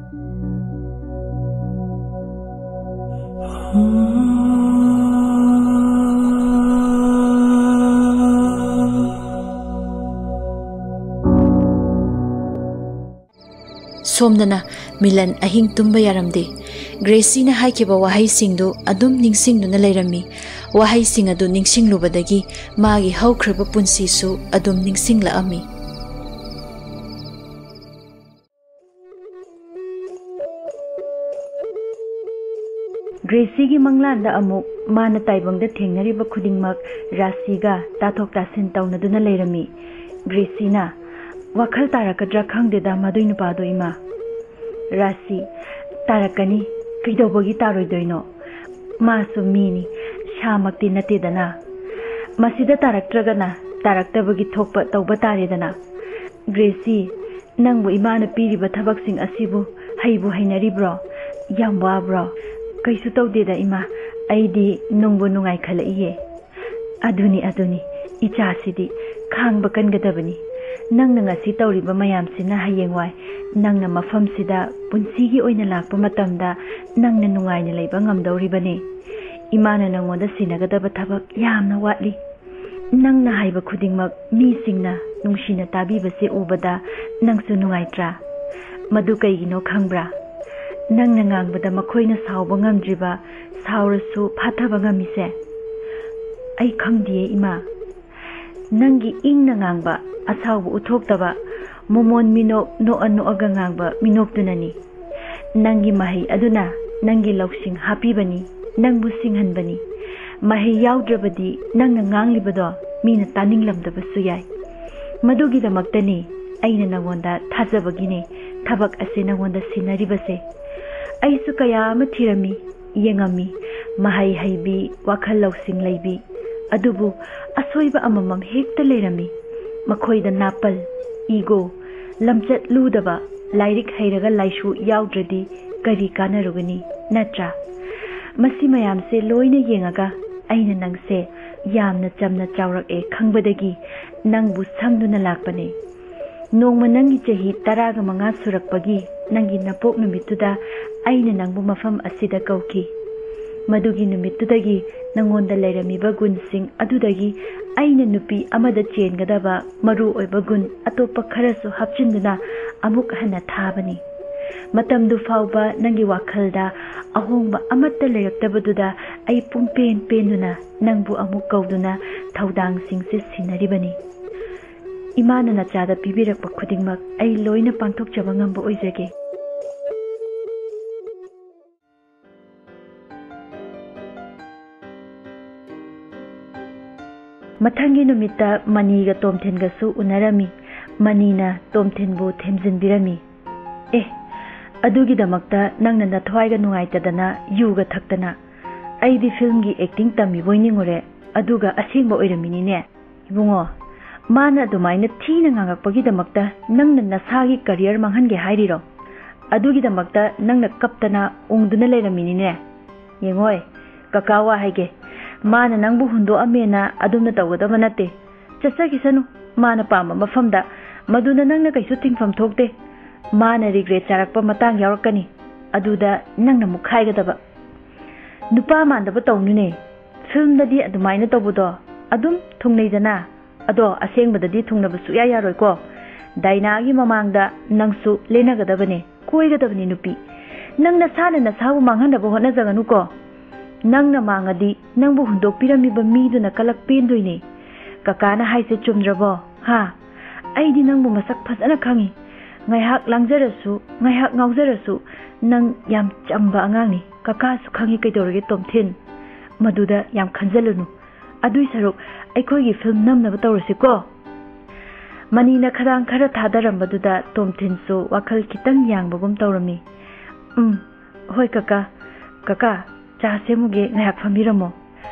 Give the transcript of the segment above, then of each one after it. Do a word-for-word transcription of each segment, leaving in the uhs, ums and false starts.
ꯁꯣꯝꯗꯅ Milan ꯑꯍꯤꯡ ꯇꯨꯝꯕ ꯌꯥꯔꯝꯗꯦ꯫ ꯒ꯭ꯔꯦꯁꯤꯅ ꯍꯥꯏꯈꯤꯕ ꯋꯥꯍꯩꯁꯤꯡꯗꯨ ꯑꯗꯨꯝ ꯅꯤꯡꯁꯤꯡꯗꯨꯅ ꯂꯩꯔꯝꯃꯤ꯫ ꯋꯥꯍꯩꯁꯤꯡ ꯑꯗꯨ ꯅꯤꯡꯁꯤꯡꯂꯨꯕꯗꯒꯤ ꯃꯥꯒꯤ ꯍꯧꯈ꯭ꯔꯕ ꯄꯨꯟꯁꯤꯁꯨ ꯑꯗꯨꯝ ꯅꯤꯡꯁꯤꯡꯂꯛꯑꯝꯃꯤ꯫ ꯒ꯭ꯔꯦꯁꯤꯒꯤ ꯃꯪꯂꯥꯟꯗ ꯑꯃꯨꯛ ꯃꯥꯅ ꯇꯥꯏꯕꯪꯗ ꯊꯦꯡꯅꯔꯤꯕ ꯈꯨꯗꯤꯡꯃꯛ ꯔꯥꯁꯤꯒ ꯇꯥꯊꯣꯛ ꯇꯥꯁꯤꯟ ꯇꯧꯅꯗꯨꯅ ꯂꯩꯔꯝꯃꯤ꯫ ꯒ꯭ꯔꯦꯁꯤꯅ, "ꯋꯥꯈꯜ ꯇꯥꯔꯛꯀꯗ꯭ꯔꯥ ꯈꯪꯗꯦꯗ ꯃꯗꯨꯏ ꯅꯨꯄꯥꯗꯣ, ꯏꯃꯥ꯫" ꯔꯥꯁꯤ, "ꯇꯥꯔꯛꯀꯅꯤ, ꯀꯩꯗꯧꯕꯒꯤ ꯇꯥꯔꯣꯏꯗꯣꯏꯅꯣ? ꯃꯥꯁꯨ ꯃꯤꯅꯤ, ꯁꯥꯃꯛꯇꯤ ꯅꯠꯇꯦꯗꯅ꯫ ꯃꯁꯤꯗ ꯇꯥꯔꯛꯇ꯭ꯔꯒꯅ ꯇꯥꯔꯛꯇꯕꯒꯤ ꯊꯣꯛꯄ ꯇꯧꯕ ꯇꯥꯔꯦꯗꯅ꯫ ꯒ꯭ꯔꯦꯁꯤ, ꯅꯪꯕꯨ ꯏꯃꯥꯅ ꯄꯤꯔꯤꯕ ꯊꯕꯛꯁꯤꯡ ꯑꯁꯤꯕꯨ ꯍꯩꯕꯨ ꯍꯩꯅꯔꯤꯕ꯭ꯔꯣ? ꯌꯥꯝ ꯋꯥꯕ꯭ꯔꯣ?" "ꯀꯩꯁꯨ ꯇꯧꯗꯦꯗ ꯏꯃꯥ, ꯑꯩꯗꯤ ꯅꯨꯡꯕꯨ ꯅꯨꯡꯉꯥꯏꯈꯠꯂꯛꯏꯌꯦ꯫" "ꯑꯗꯨꯅꯤ, ꯑꯗꯨꯅꯤ, ꯏꯆꯥꯁꯤꯗꯤ ꯈꯥꯡꯕ ꯀꯟꯒꯗꯕꯅꯤ꯫ ꯅꯪꯅ ꯉꯁꯤ ꯇꯧꯔꯤꯕ ꯃꯌꯥꯝꯁꯤꯅ ꯍꯌꯦꯡꯋꯥꯏ ꯅꯪꯅ ꯃꯐꯝꯁꯤꯗ ꯄꯨꯟꯁꯤꯒꯤ ꯑꯣꯏꯅ ꯂꯥꯛꯄ ꯃꯇꯝꯗ ꯅꯪꯅ ꯅꯨꯡꯉꯥꯏꯅ ꯂꯩꯕ ꯉꯝꯗꯧꯔꯤꯕꯅꯤ꯫ ꯏꯃꯥꯅ ꯅꯪꯉꯣꯟꯗ ꯁꯤꯟꯅꯒꯗꯕ ꯊꯕꯛ ꯌꯥꯝꯅ ꯋꯥꯠꯂꯤ꯫ ꯅꯪꯅ ꯍꯥꯏꯕ ꯈꯨꯗꯤꯡꯃꯛ ꯃꯤꯁꯤꯡꯅ ꯅꯨꯡꯁꯤꯅ ꯇꯥꯕꯤꯕꯁꯦ ꯎꯕꯗ ꯅꯪꯁꯨ ꯅꯨꯡꯉꯥꯏꯇ꯭ꯔꯥ? ꯃꯗꯨ ꯀꯩꯒꯤꯅꯣ ꯈꯪꯕ꯭ꯔꯥ? ꯅꯪꯅ ꯉꯥꯡꯕꯗ ꯃꯈꯣꯏꯅ ꯁꯥꯎꯕ ꯉꯝꯗ꯭ꯔꯤꯕ, ꯁꯥꯎꯔꯁꯨ ꯐꯥꯊꯕ ꯉꯝꯃꯤꯁꯦ?" "ꯑꯩ ꯈꯪꯗꯤꯌꯦ ꯏꯃꯥ꯫ ꯅꯪꯒꯤ ꯏꯪꯅ ꯉꯥꯡꯕ, ꯑꯁꯥꯎꯕ ꯎꯠꯊꯣꯛꯇꯕ, ꯃꯣꯃꯣꯟ ꯃꯤꯅꯣꯛ ꯅꯣꯛꯑ ꯅꯣꯛꯑꯒ ꯉꯥꯡꯕ ꯃꯤꯅꯣꯛꯇꯨꯅꯅꯤ꯫ ꯅꯪꯒꯤ ꯃꯍꯩ ꯑꯗꯨꯅ ꯅꯪꯒꯤ ꯂꯧꯁꯤꯡ ꯍꯥꯞꯄꯤꯕꯅꯤ, ꯅꯪꯕꯨ ꯁꯤꯡꯍꯟꯕꯅꯤ꯫ ꯃꯍꯩ ꯌꯥꯎꯗ꯭ꯔꯕꯗꯤ ꯅꯪꯅ ꯉꯥꯡꯂꯤꯕꯗꯣ ꯃꯤꯅ ꯇꯥꯅꯤꯡꯂꯝꯗꯕꯁꯨ ꯌꯥꯏ꯫ ꯃꯗꯨꯒꯤꯗꯃꯛꯇꯅꯤ ꯑꯩꯅ ꯅꯪꯉꯣꯟꯗ ꯊꯥꯖꯕꯒꯤꯅꯦ ꯊꯕꯛ ꯑꯁꯤ ꯅꯪꯉꯣꯟꯗ ꯁꯤꯟꯅꯔꯤꯕꯁꯦ꯫ ꯑꯩꯁꯨ ꯀꯌꯥ ꯑꯃ ꯊꯤꯔꯝꯃꯤ, ꯌꯦꯡꯉꯝꯃꯤ, ꯃꯍꯩ ꯍꯩꯕꯤ, ꯋꯥꯈꯜ ꯂꯧꯁꯤꯡ ꯂꯩꯕꯤ꯫ ꯑꯗꯨꯕꯨ ꯑꯁꯣꯏꯕ ꯑꯃꯃꯝ ꯍꯦꯛꯇ ꯂꯩꯔꯝꯃꯤ꯫ ꯃꯈꯣꯏꯗ ꯅꯥꯄꯜ, ꯏꯒꯣ, ꯂꯝꯆꯠ ꯂꯨꯗꯕ, ꯂꯥꯏꯔꯤꯛ ꯍꯩꯔꯒ ꯂꯥꯏꯁꯨ ꯌꯥꯎꯗ꯭ꯔꯗꯤ ꯀꯔꯤ ꯀꯥꯟꯅꯔꯨꯒꯅꯤ, ꯅꯠꯇ꯭ꯔꯥ? ꯃꯁꯤ ꯃꯌꯥꯝꯁꯦ ꯂꯣꯏꯅ ꯌꯦꯡꯉꯒ ꯑꯩꯅ ꯅꯪꯁꯦ ꯌꯥꯝꯅ ꯆꯝꯅ ꯆꯥꯎꯔꯛꯑꯦ ꯈꯪꯕꯗꯒꯤ ꯅꯪꯕꯨ ꯁꯪꯗꯨꯅ ꯂꯥꯛꯄꯅꯦ꯫ ꯅꯣꯡꯃ ꯅꯪꯒꯤ ꯆꯍꯤ ꯇꯔꯥꯒ ꯃꯉꯥ ꯁꯨꯔꯛꯄꯒꯤ ꯅꯪꯒꯤ ꯅꯄꯣꯛ ꯅꯨꯃꯤꯠꯇꯨꯗ ꯑꯩꯅ ꯅꯪꯕꯨ ꯃꯐꯝ ꯑꯁꯤꯗ ꯀꯧꯈꯤ꯫ ꯃꯗꯨꯒꯤ ꯅꯨꯃꯤꯠꯇꯨꯗꯒꯤ ꯅꯪꯉꯣꯟꯗ ꯂꯩꯔꯝꯃꯤꯕ ꯒꯨꯟꯁꯤꯡ ꯑꯗꯨꯗꯒꯤ ꯑꯩꯅ ꯅꯨꯄꯤ ꯑꯃꯗ ꯆꯦꯟꯒꯗꯕ ꯃꯔꯨ ꯑꯣꯏꯕ ꯒꯨꯟ ꯑꯇꯣꯞꯄ ꯈꯔꯁꯨ ꯍꯥꯞꯆꯤꯟꯗꯨꯅ ꯑꯃꯨꯛ ꯍꯟꯅ ꯊꯥꯕꯅꯤ꯫ ꯃꯇꯝꯗꯨ ꯐꯥꯎꯕ ꯅꯪꯒꯤ ꯋꯥꯈꯜꯗ ꯑꯍꯣꯡꯕ ꯑꯃꯠꯇ ꯂꯩꯔꯛꯇꯕꯗꯨꯗ ꯑꯩ ꯄꯨꯡꯄꯦꯟ ꯄꯦꯟꯗꯨꯅ ꯅꯪꯕꯨ ꯑꯃꯨꯛ ꯀꯧꯗꯨꯅ ꯊꯧꯗꯥꯡꯁꯤꯡꯁꯦ ꯁꯤꯟꯅꯔꯤꯕꯅꯤ꯫ ꯏꯃꯥꯅ ꯅꯆꯥꯗ ꯄꯤꯕꯤꯔꯛꯄ ꯈꯨꯗꯤꯡꯃꯛ ꯑꯩ ꯂꯣꯏꯅ ꯄꯥꯡꯊꯣꯛꯆꯕ ꯉꯝꯕ ꯑꯣꯏꯖꯒꯦ꯫ ꯃꯊꯪꯒꯤ ꯅꯨꯃꯤꯠꯇ ꯃꯅꯤꯒ ꯇꯣꯝꯊꯤꯟꯒꯁꯨ ꯎꯅꯔꯝꯃꯤ꯫ ꯃꯅꯤꯅ ꯇꯣꯝꯊꯤꯟꯕꯨ ꯊꯦꯝꯖꯤꯟꯕꯤꯔꯝꯃꯤ꯫ "ꯑꯦ, ꯑꯗꯨꯒꯤꯗꯃꯛꯇ ꯅꯪꯅ ꯅꯊ꯭ꯋꯥꯏꯒ ꯅꯨꯡꯉꯥꯏꯇꯗꯅ ꯌꯨꯒ ꯊꯛꯇꯅ? ꯑꯩꯗꯤ ꯐꯤꯜꯝꯒꯤ ꯑꯦꯛꯇꯤꯡ ꯇꯝꯃꯤꯕꯣꯏ ꯅꯤꯡꯉꯨꯔꯦ, ꯑꯗꯨꯒ ꯑꯁꯦꯡꯕ ꯑꯣꯏꯔꯝꯃꯤꯅꯤꯅꯦ꯫ ꯏꯕꯨꯡꯉꯣ, ꯃꯥꯅ ꯑꯗꯨꯃꯥꯏꯅ ꯊꯤꯅ ꯉꯥꯡꯉꯛꯄꯒꯤꯗꯃꯛꯇ ꯅꯪꯅ ꯅꯁꯥꯒꯤ ꯀꯔꯤꯌꯔ ꯃꯥꯡꯍꯟꯒꯦ ꯍꯥꯏꯔꯤꯔꯣ? ꯑꯗꯨꯒꯤꯗꯃꯛꯇ ꯅꯪꯅ ꯀꯞꯇꯅ ꯎꯪꯗꯨꯅ ꯂꯩꯔꯝꯃꯤꯅꯤꯅꯦ꯫ ꯌꯦꯡꯉꯣꯏ, ꯀꯀꯥ ꯋꯥ ꯍꯥꯏꯒꯦ, ꯃꯥꯅ ꯅꯪꯕꯨ ꯍꯨꯟꯗꯣꯛꯑꯝꯃꯦꯅ ꯑꯗꯨꯝꯅ ꯇꯧꯒꯗꯕ ꯅꯠꯇꯦ꯫ ꯆꯠꯆꯈꯤꯁꯅꯨ, ꯃꯥꯅ ꯄꯥꯝꯕ ꯃꯐꯝꯗ꯫ ꯃꯗꯨꯅ ꯅꯪꯅ ꯀꯩꯁꯨ ꯊꯤꯡꯐꯝ ꯊꯣꯛꯇꯦ꯫ ꯃꯥꯅ ꯔꯤꯒ꯭ꯔꯦꯠ ꯆꯥꯔꯛꯄ ꯃꯇꯥꯡ ꯌꯥꯎꯔꯛꯀꯅꯤ, ꯑꯗꯨꯗ ꯅꯪꯅ ꯃꯨꯛꯈꯥꯏꯒꯗꯕ꯫ ꯅꯨꯄꯥ ꯃꯥꯟꯗꯕ ꯇꯧꯅꯨꯅꯦ꯫ ꯐꯤꯜꯝꯗꯗꯤ ꯑꯗꯨꯃꯥꯏꯅ ꯇꯧꯕꯗꯣ ꯑꯗꯨꯝ ꯊꯨꯡꯅꯩꯗꯅ꯫ ꯑꯗꯣ ꯑꯁꯦꯡꯕꯗꯗꯤ ꯊꯨꯡꯅꯕ ꯁꯨꯛꯌꯥ ꯌꯥꯔꯣꯏꯀꯣ꯫ ꯗꯥꯏꯅꯥꯒꯤ ꯃꯃꯥꯡꯗ ꯅꯪꯁꯨ ꯂꯦꯟꯅꯒꯗꯕꯅꯦ, ꯀꯣꯏꯒꯗꯕꯅꯤ ꯅꯨꯄꯤ꯫ ꯅꯪ ꯅꯁꯥꯅ ꯅꯁꯥꯕꯨ ꯃꯥꯡꯍꯟꯅꯕ ꯍꯣꯠꯅꯖꯒꯅꯨꯀꯣ꯫ ꯅꯪꯅ ꯃꯥꯡꯉꯗꯤ ꯅꯪꯕꯨ ꯍꯨꯟꯗꯣꯛꯄꯤꯔꯝꯃꯤꯕ ꯃꯤꯗꯨꯅ ꯀꯂꯛ ꯄꯦꯟꯗꯣꯏꯅꯦ꯫ ꯀꯀꯥꯅ ꯍꯥꯏꯁꯦ ꯆꯨꯝꯗ꯭ꯔꯕꯣ? ꯍꯥ? ꯑꯩꯗꯤ ꯅꯪꯕꯨ ꯃꯁꯛ ꯐꯖꯅ ꯈꯪꯉꯤ꯫ ꯉꯥꯏꯍꯥꯛ ꯂꯥꯡꯖꯔꯁꯨ, ꯉꯥꯏꯍꯥꯛ ꯉꯥꯎꯖꯔꯁꯨ, ꯅꯪ ꯌꯥꯝ ꯆꯝꯕ ꯑꯉꯥꯡꯅꯤ꯫ ꯀꯀꯥꯁꯨ ꯈꯪꯉꯤ꯫ ꯀꯩꯗꯧꯔꯒꯦ ꯇꯣꯝꯊꯤꯟ? ꯃꯗꯨꯗ ꯌꯥꯝ ꯈꯟꯖꯜꯂꯨꯅꯨ꯫ ꯑꯗꯨꯏ ꯁꯔꯨꯛ ꯑꯩꯈꯣꯏꯒꯤ ꯐꯤꯜꯝ ꯅꯝꯅꯕ ꯇꯧꯔꯁꯤꯀꯣ꯫ ꯃꯅꯤꯅ ꯈꯗꯥꯡ ꯈꯔ ꯊꯥꯗꯔꯝꯕꯗꯨꯗ ꯇꯣꯝꯊꯤꯟꯁꯨ ꯋꯥꯈꯜ ꯈꯤꯇꯪ ꯌꯥꯡꯕꯒꯨꯝ ꯇꯧꯔꯝꯃꯤ꯫ "ꯎꯝ, ꯍꯣꯏ ꯀꯀꯥ꯫ ꯀꯀꯥ, ꯆꯥ ꯁꯦꯝꯃꯨꯒꯦ, ꯉꯥꯏꯍꯥꯛ ꯐꯝꯕꯤꯔꯝꯃꯣ꯫"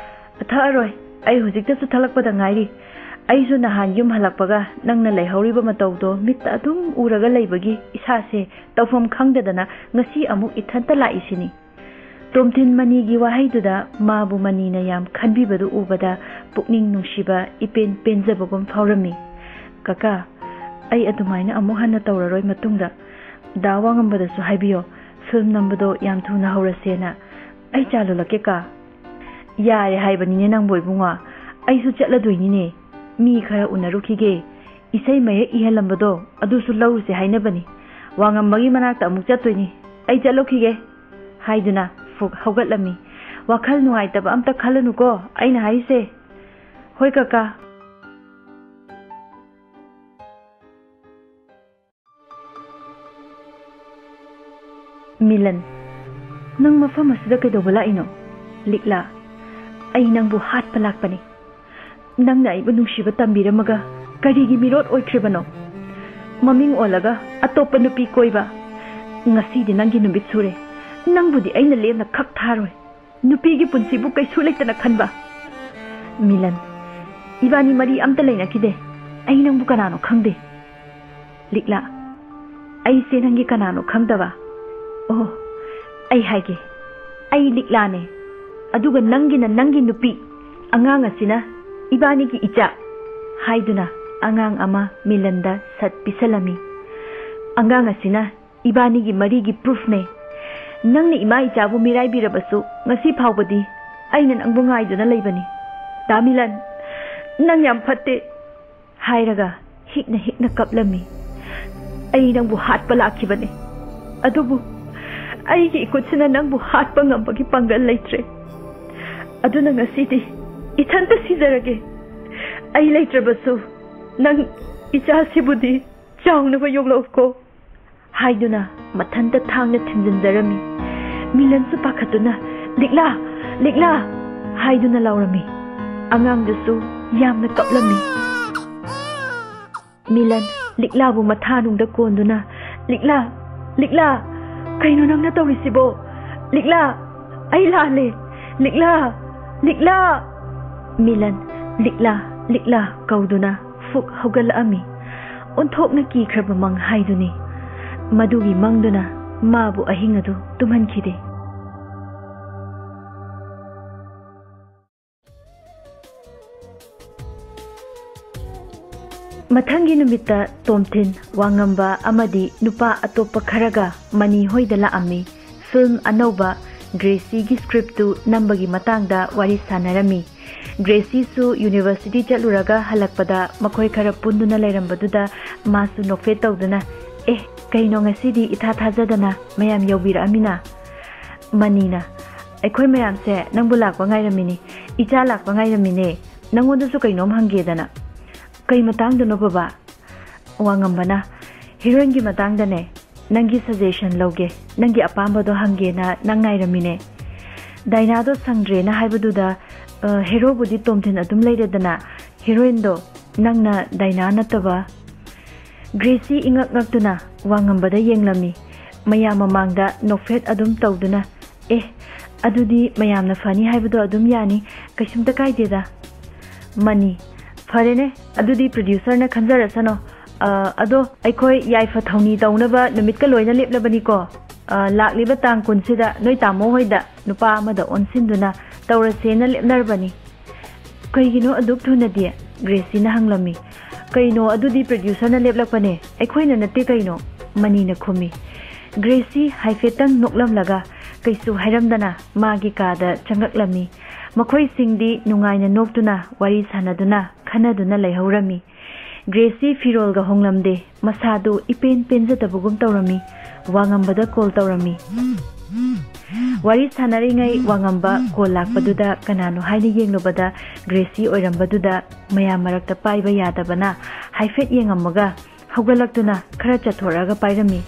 "ꯊꯛꯑꯔꯣꯏ, ꯑꯩ ꯍꯧꯖꯤꯛꯇꯁꯨ ꯊꯛꯂꯛꯄꯗ ꯉꯥꯏꯔꯤ꯫ ꯑꯩꯁꯨ ꯅꯍꯥꯟ ꯌꯨꯝ ꯍꯜꯂꯛꯄꯒ ꯅꯪꯅ ꯂꯩꯍꯧꯔꯤꯕ ꯃꯇꯧꯗꯣ ꯃꯤꯠꯇ ꯑꯗꯨꯝ ꯎꯔꯒ ꯂꯩꯕꯒꯤ ꯏꯁꯥꯁꯦ ꯇꯧꯐꯝ ꯈꯪꯗꯗꯅ ꯉꯁꯤ ꯑꯃꯨꯛ ꯏꯊꯟꯇ ꯂꯥꯛꯏꯁꯤꯅꯤ꯫" ꯇꯣꯝꯊꯤꯟ ꯃꯅꯤꯒꯤ ꯋꯥꯍꯩꯗꯨꯗ ꯃꯥꯕꯨ ꯃꯅꯤꯅ ꯌꯥꯝ ꯈꯟꯕꯤꯕꯗꯨ ꯎꯕꯗ ꯄꯨꯛꯅꯤꯡ ꯅꯨꯡꯁꯤꯕ ꯏꯄꯦꯟ ꯄꯦꯟꯖꯕꯒꯨꯝ ꯐꯥꯎꯔꯝꯃꯤ꯫ "ꯀꯀꯥ, ꯑꯩ ꯑꯗꯨꯃꯥꯏꯅ ꯑꯃꯨꯛ ꯍꯟꯅ ꯇꯧꯔꯔꯣꯏ ꯃꯇꯨꯡꯗ꯫ ꯗꯥ ꯋꯥꯉꯝꯕꯗꯁꯨ ꯍꯥꯏꯕꯤꯌꯣ, ꯐꯤꯂꯝ ꯅꯝꯕꯗꯣ ꯌꯥꯝ ꯊꯨꯅ ꯍꯧꯔꯁꯦꯅ꯫ ꯑꯩ ꯆꯥ ꯂꯣꯜꯂꯛꯀꯦ, ꯀꯥ꯫ ꯌꯥꯔꯦ ꯍꯥꯏꯕꯅꯤꯅꯦ ꯅꯪꯕꯨ, ꯏꯕꯨꯡꯉꯣ꯫ ꯑꯩꯁꯨ ꯆꯠꯂꯗꯣꯏꯅꯤꯅꯦ꯫ ꯃꯤ ꯈꯔ ꯎꯅꯔꯨꯈꯤꯒꯦ꯫ ꯏꯁꯩ ꯃꯌꯦꯛ ꯏꯍꯜꯂꯝꯕꯗꯣ ꯑꯗꯨꯁꯨ ꯂꯧꯔꯨꯁꯦ ꯍꯥꯏꯅꯕꯅꯤ꯫ ꯋꯥꯉꯝꯕꯒꯤ ꯃꯅꯥꯛꯇ ꯑꯃꯨꯛ ꯆꯠꯇꯣꯏꯅꯤ꯫ ꯑꯩ ꯆꯠꯂꯨꯈꯤꯒꯦ꯫ ꯍꯥꯏꯗꯨꯅ ꯐꯨꯛ ꯍꯧꯒꯠꯂꯝꯃꯤ꯫ ꯋꯥꯈꯜ ꯅꯨꯡꯉꯥꯏꯇꯕ ꯑꯝꯇ ꯈꯜꯂꯅꯨꯀꯣ ꯑꯩꯅ ꯍꯥꯏꯔꯤꯁꯦ꯫ ꯍꯣꯏ ꯀꯀꯥ꯫ ꯃꯤꯂꯟ, ꯅꯪ ꯃꯐꯝ ꯑꯁꯤꯗ ꯀꯩꯗꯧꯕ ꯂꯥꯛꯏꯅꯣ? ꯂꯤꯛꯂꯥ, ꯑꯩ ꯅꯪꯕꯨ ꯍꯥꯠꯄ ꯂꯥꯛꯄꯅꯤ꯫ ꯅꯪꯅ ꯑꯩꯕꯨ ꯅꯨꯡꯁꯤꯕ ꯇꯝꯕꯤꯔꯝꯃꯒ ꯀꯔꯤꯒꯤ ꯃꯤꯔꯣꯠ ꯑꯣꯏꯈ꯭ꯔꯤꯕꯅꯣ? ꯃꯃꯤꯡ ꯑꯣꯜꯂꯒ ꯑꯇꯣꯞꯄ ꯅꯨꯄꯤ ꯀꯣꯏꯕ꯫ ꯉꯁꯤꯗꯤ ꯅꯪꯒꯤ ꯅꯨꯃꯤꯠ ꯁꯨꯔꯦ꯫ ꯅꯪꯕꯨꯗꯤ ꯑꯩꯅ ꯂꯦꯝꯅ ꯈꯛ ꯊꯥꯔꯣꯏ꯫ ꯅꯨꯄꯤꯒꯤ ꯄꯨꯟꯁꯤꯕꯨ ꯀꯩꯁꯨ ꯂꯩꯇꯅ ꯈꯟꯕ꯫ ꯃꯤꯂꯟ, ꯏꯕꯥꯅꯤ ꯃꯔꯤ ꯑꯝꯇ ꯂꯩꯅꯈꯤꯗꯦ꯫ ꯑꯩ ꯅꯪꯕꯨ ꯀꯅꯥꯅꯣ ꯈꯪꯗꯦ꯫ ꯂꯤꯛꯂꯥ, ꯑꯩꯁꯦ ꯅꯪꯒꯤ ꯀꯅꯥꯅꯣ ꯈꯪꯗꯕ? ꯑꯣ, ꯑꯩ ꯍꯥꯏꯒꯦ, ꯑꯩ ꯂꯤꯛꯂꯥꯅꯦ꯫ ꯑꯗꯨꯒ ꯅꯪꯒꯤꯅ ꯅꯪꯒꯤ ꯅꯨꯄꯤ, ꯑꯉꯥꯡ ꯑꯁꯤꯅ ꯏꯕꯥꯅꯤꯒꯤ ꯏꯆꯥ꯫ ꯍꯥꯏꯗꯨꯅ ꯑꯉꯥꯡ ꯑꯃ ꯃꯤꯂꯟꯗ ꯁꯠ ꯄꯤꯁꯜꯂꯝꯃꯤ꯫ ꯑꯉꯥꯡ ꯑꯁꯤꯅ ꯏꯕꯥꯅꯤꯒꯤ ꯃꯔꯤꯒꯤ ꯄ꯭ꯔꯨꯐꯅꯦ꯫ ꯅꯪꯅ ꯏꯃꯥ ꯏꯆꯥꯕꯨ ꯃꯤꯔꯥꯏꯕꯤꯔꯕꯁꯨ ꯉꯁꯤ ꯐꯥꯎꯕꯗꯤ ꯑꯩꯅ ꯅꯪꯕꯨ ꯉꯥꯏꯗꯨꯅ ꯂꯩꯕꯅꯤ꯫ ꯗꯥ ꯃꯤꯂꯟ, ꯅꯪ ꯌꯥꯝ ꯐꯠꯇꯦ꯫ ꯍꯥꯏꯔꯒ ꯍꯤꯛꯅ ꯍꯤꯛꯅ ꯀꯞꯂꯝꯃꯤ꯫ ꯑꯩ ꯅꯪꯕꯨ ꯍꯥꯠꯄ ꯂꯥꯛꯈꯤꯕꯅꯤ, ꯑꯗꯨꯕꯨ ꯑꯩꯒꯤ ꯏꯈꯨꯠꯁꯤꯅ ꯅꯪꯕꯨ ꯍꯥꯠꯄ ꯉꯝꯕꯒꯤ ꯄꯥꯡꯒꯜ ꯂꯩꯇ꯭ꯔꯦ꯫ ꯑꯗꯨꯅ ꯉꯁꯤꯗꯤ ꯏꯊꯟꯇ ꯁꯤꯖꯔꯒꯦ꯫ ꯑꯩ ꯂꯩꯇ꯭ꯔꯕꯁꯨ ꯅꯪ ꯏꯆꯥꯁꯤꯕꯨꯗꯤ ꯆꯥꯎꯅꯕ ꯌꯣꯛꯂꯛꯎꯀꯣ꯫ ꯍꯥꯏꯗꯨꯅ ꯃꯊꯟꯇ ꯊꯥꯡꯅ ꯊꯤꯟꯖꯤꯟꯖꯔꯝꯃꯤ꯫ ꯃꯤꯂꯟꯁꯨ ꯄꯥꯈꯠꯇꯨꯅ, "ꯂꯤꯛꯂꯥ! ꯂꯤꯛꯂꯥ!" ꯍꯥꯏꯗꯨꯅ ꯂꯥꯎꯔꯝꯃꯤ꯫ ꯑꯉꯥꯡꯗꯨꯁꯨ ꯌꯥꯝꯅ ꯀꯞꯂꯝꯃꯤ꯫ ꯃꯤꯂꯟ ꯂꯤꯛꯂꯥꯕꯨ ꯃꯊꯥꯅꯨꯡꯗ ꯀꯣꯟꯗꯨꯅ, "ꯂꯤꯛꯂꯥ! ꯂꯤꯛꯂꯥ! ꯀꯩꯅꯣ ꯅꯪꯅ ꯇꯧꯔꯤꯁꯤꯕꯣ? ꯂꯤꯛꯂꯥ! ꯑꯩ ꯂꯥꯜꯂꯦ! ꯂꯤꯛꯂꯥ! ꯂꯤꯛꯂꯥ!" ꯃꯤꯂꯟ "ꯂꯤꯛꯂꯥ! ꯂꯤꯛꯂꯥ!" ꯀꯧꯗꯨꯅ ꯐꯨꯛ ꯍꯧꯒꯠꯂꯛꯑꯝꯃꯤ꯫ ꯑꯣꯟꯊꯣꯛꯅ ꯀꯤꯈ꯭ꯔꯕ ꯃꯪ ꯍꯥꯏꯗꯨꯅꯤ꯫ ꯃꯗꯨꯒꯤ ꯃꯪꯗꯨꯅ ꯃꯥꯕꯨ ꯑꯍꯤꯡ ꯑꯗꯨ ꯇꯨꯝꯍꯟꯈꯤꯗꯦ꯫ ꯃꯊꯪꯒꯤ ꯅꯨꯃꯤꯠꯇ ꯇꯣꯝꯊꯤꯟ, ꯋꯥꯉꯝꯕ ꯑꯃꯗꯤ ꯅꯨꯄꯥ ꯑꯇꯣꯞꯄ ꯈꯔꯒ ꯃꯅꯤ ꯍꯣꯏꯗ ꯂꯥꯛꯑꯝꯃꯤ꯫ ꯐꯤꯜꯝ ꯑꯅꯧꯕ ꯒ꯭ꯔꯦꯁꯤꯒꯤ ꯁ꯭ꯀ꯭ꯔꯤꯞꯇꯨ ꯅꯝꯕꯒꯤ ꯃꯇꯥꯡꯗ ꯋꯥꯔꯤ ꯁꯥꯟꯅꯔꯝꯃꯤ꯫ ꯒ꯭ꯔꯦꯁꯤꯁꯨ ꯌꯨꯅꯤꯚꯔꯁꯤꯇꯤ ꯆꯠꯂꯨꯔꯒ ꯍꯜꯂꯛꯄꯗ ꯃꯈꯣꯏ ꯈꯔ ꯄꯨꯟꯗꯨꯅ ꯂꯩꯔꯝꯕꯗꯨꯗ ꯃꯥꯁꯨ ꯅꯣꯛꯐꯦꯠ ꯇꯧꯗꯨꯅ, "ꯑꯦ, ꯀꯩꯅꯣ ꯉꯁꯤꯗꯤ ꯏꯊꯥ ꯊꯥꯖꯗꯅ ꯃꯌꯥꯝ ꯌꯧꯕꯤꯔꯛꯑꯃꯤꯅ?" ꯃꯅꯤꯅ, "ꯑꯩꯈꯣꯏ ꯃꯌꯥꯝꯁꯦ ꯅꯪꯕꯨ ꯂꯥꯛꯄ ꯉꯥꯏꯔꯝꯃꯤꯅꯤ, ꯏꯆꯥ ꯂꯥꯛꯄ ꯉꯥꯏꯔꯝꯃꯤꯅꯦ, ꯅꯪꯉꯣꯟꯗꯁꯨ ꯀꯩꯅꯣꯝ ꯍꯪꯒꯦꯗꯅ꯫" "ꯀꯩ ꯃꯇꯥꯡꯗꯅꯣ ꯕꯕꯥ?" ꯋꯥꯉꯝꯕꯅ, "ꯍꯤꯔꯣꯏꯟꯒꯤ ꯃꯇꯥꯡꯗꯅꯦ꯫ ꯅꯪꯒꯤ ꯁꯖꯦꯁꯟ ꯂꯧꯒꯦ, ꯅꯪꯒꯤ ꯑꯄꯥꯝꯕꯗꯣ ꯍꯪꯒꯦꯅ ꯅꯪ ꯉꯥꯏꯔꯝꯃꯤꯅꯦ꯫ ꯗꯥꯏꯅꯥꯗꯣ ꯁꯪꯗ꯭ꯔꯦꯅ ꯍꯥꯏꯕꯗꯨꯗ, ꯑ, ꯍꯦꯔꯣꯕꯨꯗꯤ ꯇꯣꯝꯊꯤꯟ ꯑꯗꯨꯝ ꯂꯩꯔꯦꯗꯅ, ꯍꯤꯔꯣꯏꯟꯗꯣ ꯅꯪꯅ ꯗꯥꯏꯅꯥ ꯅꯠꯇꯕ?" ꯒ꯭ꯔꯦꯁꯤ ꯏꯉꯛ ꯉꯛꯇꯨꯅ ꯋꯥꯉꯝꯕꯗ ꯌꯦꯡꯂꯝꯃꯤ꯫ ꯃꯌꯥꯝ ꯃꯃꯥꯡꯗ ꯅꯣꯛꯐꯦꯠ ꯑꯗꯨꯝ ꯇꯧꯗꯨꯅ, "ꯑꯦ, ꯑꯗꯨꯗꯤ ꯃꯌꯥꯝꯅ ꯐꯅꯤ ꯍꯥꯏꯕꯗꯣ ꯑꯗꯨꯝ ꯌꯥꯅꯤ, ꯀꯩꯁꯨꯝꯇ ꯀꯥꯏꯗꯦꯗ꯫" ꯃꯅꯤ, "ꯐꯔꯦꯅꯦ, ꯑꯗꯨꯗꯤ ꯄ꯭ꯔꯣꯗ꯭ꯌꯨꯁꯔꯅ ꯈꯟꯖꯔꯁꯅꯣ꯫ ꯑ, ꯑꯗꯣ ꯑꯩꯈꯣꯏ ꯌꯥꯏꯐ ꯊꯧꯅꯤ ꯇꯧꯅꯕ ꯅꯨꯃꯤꯠꯀ ꯂꯣꯏꯅ ꯂꯦꯞꯂꯕꯅꯤꯀꯣ꯫ ꯑ, ꯂꯥꯛꯂꯤꯕ ꯇꯥꯡ ꯀꯨꯟꯁꯤꯗ ꯅꯣꯏ ꯇꯥꯃꯣ ꯍꯣꯏꯗ ꯅꯨꯄꯥ ꯑꯃꯗ ꯑꯣꯟꯁꯤꯟꯗꯨꯅ ꯇꯧꯔꯁꯦꯅ ꯂꯦꯞꯅꯔꯕꯅꯤ꯫" "ꯀꯩꯒꯤꯅꯣ ꯑꯗꯨꯛ ꯊꯨꯅꯗꯤ?" ꯒ꯭ꯔꯦꯁꯤꯅ ꯍꯪꯂꯝꯃꯤ꯫ "ꯀꯩꯅꯣ, ꯑꯗꯨꯗꯤ ꯄ꯭ꯔꯣꯗ꯭ꯌꯨꯁꯔꯅ ꯂꯦꯞꯂꯛꯄꯅꯦ, ꯑꯩꯈꯣꯏꯅ ꯅꯠꯇꯦ ꯀꯩꯅꯣ," ꯃꯅꯤꯅ ꯈꯨꯝꯃꯤ꯫ ꯒ꯭ꯔꯦꯁꯤ ꯍꯥꯏꯐꯦꯠꯇꯪ ꯅꯣꯛꯂꯝꯂꯒ ꯀꯩꯁꯨ ꯍꯥꯏꯔꯝꯗꯅ ꯃꯥꯒꯤ ꯀꯥꯗ ꯆꯪꯂꯛꯂꯝꯃꯤ꯫ ꯃꯈꯣꯏꯁꯤꯡꯗꯤ ꯅꯨꯡꯉꯥꯏꯅ ꯅꯣꯛꯇꯨꯅ ꯋꯥꯔꯤ ꯁꯥꯟꯅꯗꯨꯅ ꯈꯟꯅꯗꯨꯅ ꯂꯩꯍꯧꯔꯝꯃꯤ꯫ ꯒ꯭ꯔꯦꯁꯤ ꯐꯤꯔꯣꯜꯒ ꯍꯣꯡꯂꯝꯗꯦ, ꯃꯁꯥꯗꯨ ꯏꯄꯦꯟ ꯄꯦꯟꯖꯗꯕꯒꯨꯝ ꯇꯧꯔꯝꯃꯤ꯫ ꯋꯥꯉꯝꯕꯗ ꯀꯣꯜ ꯇꯧꯔꯝꯃꯤ꯫ ꯋꯥꯔꯤ ꯁꯥꯟꯅꯔꯤꯉꯩ ꯋꯥꯉꯝꯕ ꯀꯣꯜ ꯂꯥꯛꯄꯗꯨꯗ ꯀꯅꯥꯅꯣ ꯍꯥꯏꯅ ꯌꯦꯡꯂꯨꯕꯗ ꯒ꯭ꯔꯦꯁꯤ ꯑꯣꯏꯔꯝꯕꯗꯨꯗ ꯃꯌꯥꯝ ꯃꯔꯛꯇ ꯄꯥꯏꯕ ꯌꯥꯗꯕꯅ ꯍꯥꯏꯐꯦꯠ ꯌꯦꯡꯉꯝꯃꯒ ꯍꯧꯒꯠꯂꯛꯇꯨꯅ ꯈꯔ ꯆꯠꯊꯣꯔꯛꯑꯒ ꯄꯥꯏꯔꯝꯃꯤ꯫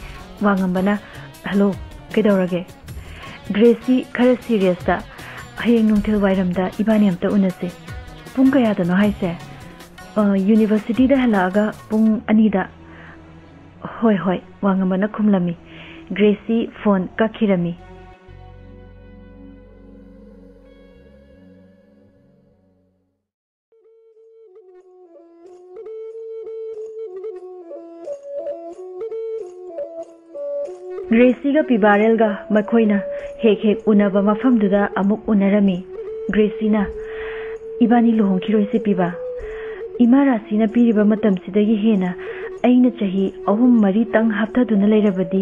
ꯋꯥꯉꯝꯕꯅ, "ꯍꯜꯂꯣ, ꯀꯩꯗꯧꯔꯒꯦ?" ꯒ꯭ꯔꯦꯁꯤ ꯈꯔ ꯁꯤꯔꯤꯌꯁꯇ, "ꯍꯌꯦꯡ ꯅꯨꯡꯊꯤꯜ ꯋꯥꯏꯔꯝꯗ ꯏꯕꯥꯅꯤ ꯑꯝꯇ ꯎꯅꯁꯦ꯫" "ꯄꯨꯡ ꯀꯌꯥꯗꯅꯣ ꯍꯥꯏꯁꯦ?" "ꯑ, ꯌꯨꯅꯤꯚꯔꯁꯤꯇꯤꯗ ꯍꯜꯂꯛꯑꯒ ꯄꯨꯡ ꯑꯅꯤꯗ꯫" "ꯍꯣꯏ, ꯍꯣꯏ," ꯋꯥꯉꯝꯕꯅ ꯈꯨꯝꯂꯝꯃꯤ꯫ Gracie phone ꯀꯛꯈꯤꯔꯝꯃꯤ꯫ ꯒ꯭ꯔꯦꯁꯤꯒ ꯄꯤꯕꯥꯔꯦꯜꯒ ꯃꯈꯣꯏꯅ ꯍꯦꯛ ꯍꯦꯛ ꯎꯅꯕ ꯃꯐꯝꯗꯨꯗ ꯑꯃꯨꯛ ꯎꯅꯔꯝꯃꯤ꯫ ꯒ꯭ꯔꯦꯁꯤꯅ, "ꯏꯕꯥꯅꯤ ꯂꯨꯍꯣꯡꯈꯤꯔꯣꯏꯁꯦ ꯄꯤꯕꯥ꯫ ꯏꯃꯥ ꯔꯥꯁꯤꯅ ꯄꯤꯔꯤꯕ ꯃꯇꯝꯁꯤꯗꯒꯤ ꯍꯦꯟꯅ ꯑꯩꯅ ꯆꯍꯤ ꯑꯍꯨꯝ ꯃꯔꯤꯇꯪ ꯍꯥꯞꯊꯗꯨꯅ ꯂꯩꯔꯕꯗꯤ,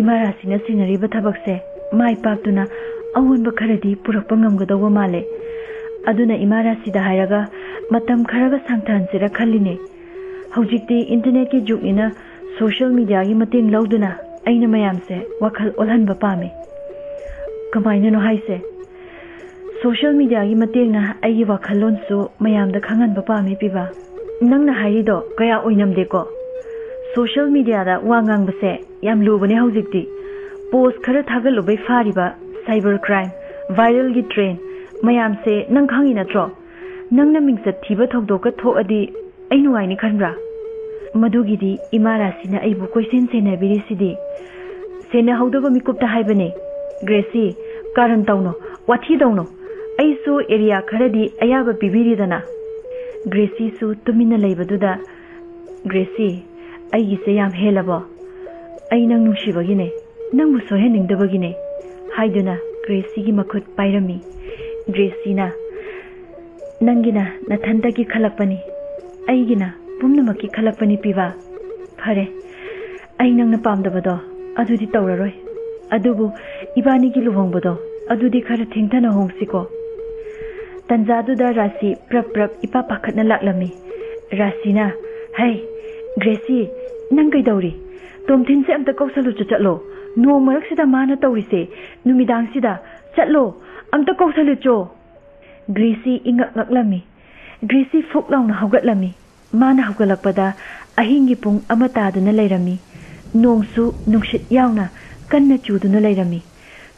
ꯏꯃꯥ ꯔꯥꯁꯤꯅ ꯁꯤꯟꯅꯔꯤꯕ ꯊꯕꯛꯁꯦ ꯃꯥꯏ ꯄꯥꯛꯇꯨꯅ ꯑꯑꯣꯟꯕ ꯈꯔꯗꯤ ꯄꯨꯔꯛꯄ ꯉꯝꯒꯗꯧꯕ ꯃꯥꯜꯂꯦ꯫ ꯑꯗꯨꯅ ꯏꯃꯥ ꯔꯥꯁꯤꯗ ꯍꯥꯏꯔꯒ ꯃꯇꯝ ꯈꯔꯒ ꯁꯥꯡꯊꯍꯟꯁꯤꯔ ꯈꯜꯂꯤꯅꯦ꯫ ꯍꯧꯖꯤꯛꯇꯤ ꯏꯟꯇꯔꯅꯦꯠꯀꯤ ꯖꯨꯒꯅꯤꯅ ꯁꯣꯁꯤꯌꯦꯜ ꯃꯤꯗꯤꯌꯥꯒꯤ ꯃꯇꯦꯡ ꯂꯧꯗꯨꯅ ꯑꯩꯅ ꯃꯌꯥꯝꯁꯦ ꯋꯥꯈꯜ ꯑꯣꯜꯍꯟꯕ ꯄꯥꯝꯃꯤ꯫ ꯀꯃꯥꯏꯅꯅꯣ ꯍꯥꯏꯁꯦ? ꯁꯣꯁꯤꯌꯦꯜ ꯃꯤꯗꯤꯌꯥꯒꯤ ꯃꯇꯦꯡꯅ ꯑꯩꯒꯤ ꯋꯥꯈꯜꯂꯣꯟꯁꯨ ꯃꯌꯥꯝꯗ ꯈꯪꯍꯟꯕ ꯄꯥꯝꯃꯤ, ꯄꯤꯕꯥ꯫ ꯅꯪꯅ ꯍꯥꯏꯔꯤꯗꯣ ꯀꯌꯥ ꯑꯣꯏꯅꯝꯗꯦꯀꯣ꯫ ꯁꯣꯁꯤꯌꯦꯜ ꯃꯤꯗꯤꯌꯥꯗ ꯋꯥ ꯉꯥꯡꯕꯁꯦ ꯌꯥꯝ ꯂꯨꯕꯅꯦ ꯍꯧꯖꯤꯛꯇꯤ꯫ ꯄꯣꯁ ꯈꯔ ꯊꯥꯒꯠꯂꯨꯕꯩ ꯐꯥꯔꯤꯕ ꯁꯥꯏꯕꯔ ꯀ꯭ꯔꯥꯏꯝ, ꯚꯥꯏꯔꯦꯜꯒꯤ ꯇ꯭ꯔꯦꯟ ꯃꯌꯥꯝꯁꯦ ꯅꯪ ꯈꯪꯉꯤ ꯅꯠꯇ꯭ꯔꯣ? ꯅꯪꯅ ꯃꯤꯡꯆꯠ ꯊꯤꯕ ꯊꯧꯗꯣꯛꯀ ꯊꯣꯛꯑꯗꯤ ꯑꯩ ꯅꯨꯡꯉꯥꯏꯅꯤ ꯈꯟꯕ꯭ꯔꯥ? ꯃꯗꯨꯒꯤꯗꯤ ꯏꯃꯥ ꯔꯥꯁꯤꯅ ꯑꯩꯕꯨ ꯀꯣꯏꯁꯦꯟ ꯁꯦꯟꯅꯕꯤꯔꯤꯁꯤꯗꯤ꯫ ꯁꯦꯟꯅꯍꯧꯗꯕ ꯃꯤꯀꯨꯞꯇ ꯍꯥꯏꯕꯅꯦ꯫ ꯒ꯭ꯔꯦꯁꯤ, ꯀꯥꯔꯟ ꯇꯧꯅꯣ, ꯋꯥꯊꯤ ꯇꯧꯅꯣ꯫ ꯑꯩꯁꯨ ꯑꯦꯔꯤꯌꯥ ꯈꯔꯗꯤ ꯑꯌꯥꯕ ꯄꯤꯕꯤꯔꯤꯗꯅ꯫ ꯒ꯭ꯔꯦꯁꯤꯁꯨ ꯇꯨꯃꯤꯟꯅ ꯂꯩꯕꯗꯨꯗ, "ꯒ꯭ꯔꯦꯁꯤ, ꯑꯩꯒꯤꯁꯦ ꯌꯥꯝ ꯍꯦꯜꯂꯕꯣ? ꯑꯩ ꯅꯪ ꯅꯨꯡꯁꯤꯕꯒꯤꯅꯦ, ꯅꯪꯕꯨ ꯁꯣꯏꯍꯟꯅꯤꯡꯗꯕꯒꯤꯅꯦ," ꯍꯥꯏꯗꯨꯅ ꯒ꯭ꯔꯦꯁꯤꯒꯤ ꯃꯈꯨꯠ ꯄꯥꯏꯔꯝꯃꯤ꯫ ꯒ꯭ꯔꯦꯁꯤꯅ, "ꯅꯪꯒꯤꯅ ꯅꯊꯟꯇꯒꯤ ꯈꯜꯂꯛꯄꯅꯤ, ꯑꯩꯒꯤꯅ ꯄꯨꯝꯅꯃꯛꯀꯤ ꯈꯜꯂꯛꯄꯅꯤ, ꯄꯤꯕꯥ꯫ ꯐꯔꯦ, ꯑꯩ ꯅꯪꯅ ꯄꯥꯝꯗꯕꯗꯣ ꯑꯗꯨꯗꯤ ꯇꯧꯔꯔꯣꯏ꯫ ꯑꯗꯨꯕꯨ ꯏꯕꯥꯅꯤꯒꯤ ꯂꯨꯍꯣꯡꯕꯗꯣ ꯑꯗꯨꯗꯤ ꯈꯔ ꯊꯦꯡꯊꯅ ꯍꯣꯡꯁꯤꯀꯣ?" ꯇꯟꯖꯥꯗꯨꯗ ꯔꯥꯁꯤ ꯄ꯭ꯔꯞ ꯄ꯭ꯔꯞ ꯏꯄꯥ ꯄꯥꯈꯠꯅ ꯂꯥꯛꯂꯝꯃꯤ꯫ ꯔꯥꯁꯤꯅ, "ꯍꯩ, ꯒ꯭ꯔꯦꯁꯤ, ꯅꯪ ꯀꯩꯗꯧꯔꯤ? ꯇꯣꯝꯊꯤꯟꯁꯦ ꯑꯝꯇ ꯀꯧꯁꯜꯂꯨꯆꯣ ꯆꯠꯂꯣ꯫ ꯅꯣꯡ ꯃꯔꯛꯁꯤꯗ ꯃꯥꯅ ꯇꯧꯔꯤꯁꯦ, ꯅꯨꯃꯤꯗꯥꯡꯁꯤꯗ꯫ ꯆꯠꯂꯣ, ꯑꯝꯇ ꯀꯧꯁꯜꯂꯨꯆꯣ!" ꯒ꯭ꯔꯦꯁꯤ ꯏꯉꯛ ꯉꯛꯂꯝꯃꯤ꯫ ꯒ꯭ꯔꯦꯁꯤ ꯐꯨꯛ ꯂꯥꯎꯅ ꯍꯧꯒꯠꯂꯝꯃꯤ꯫ ꯃꯥꯅ ꯍꯧꯒꯠꯂꯛꯄꯗ ꯑꯍꯤꯡꯒꯤ ꯄꯨꯡ ꯑꯃ ꯇꯥꯗꯨꯅ ꯂꯩꯔꯝꯃꯤ꯫ ꯅꯣꯡꯁꯨ ꯅꯨꯡꯁꯤꯠ ꯌꯥꯎꯅ ꯀꯟꯅ ꯆꯨꯗꯨꯅ ꯂꯩꯔꯝꯃꯤ꯫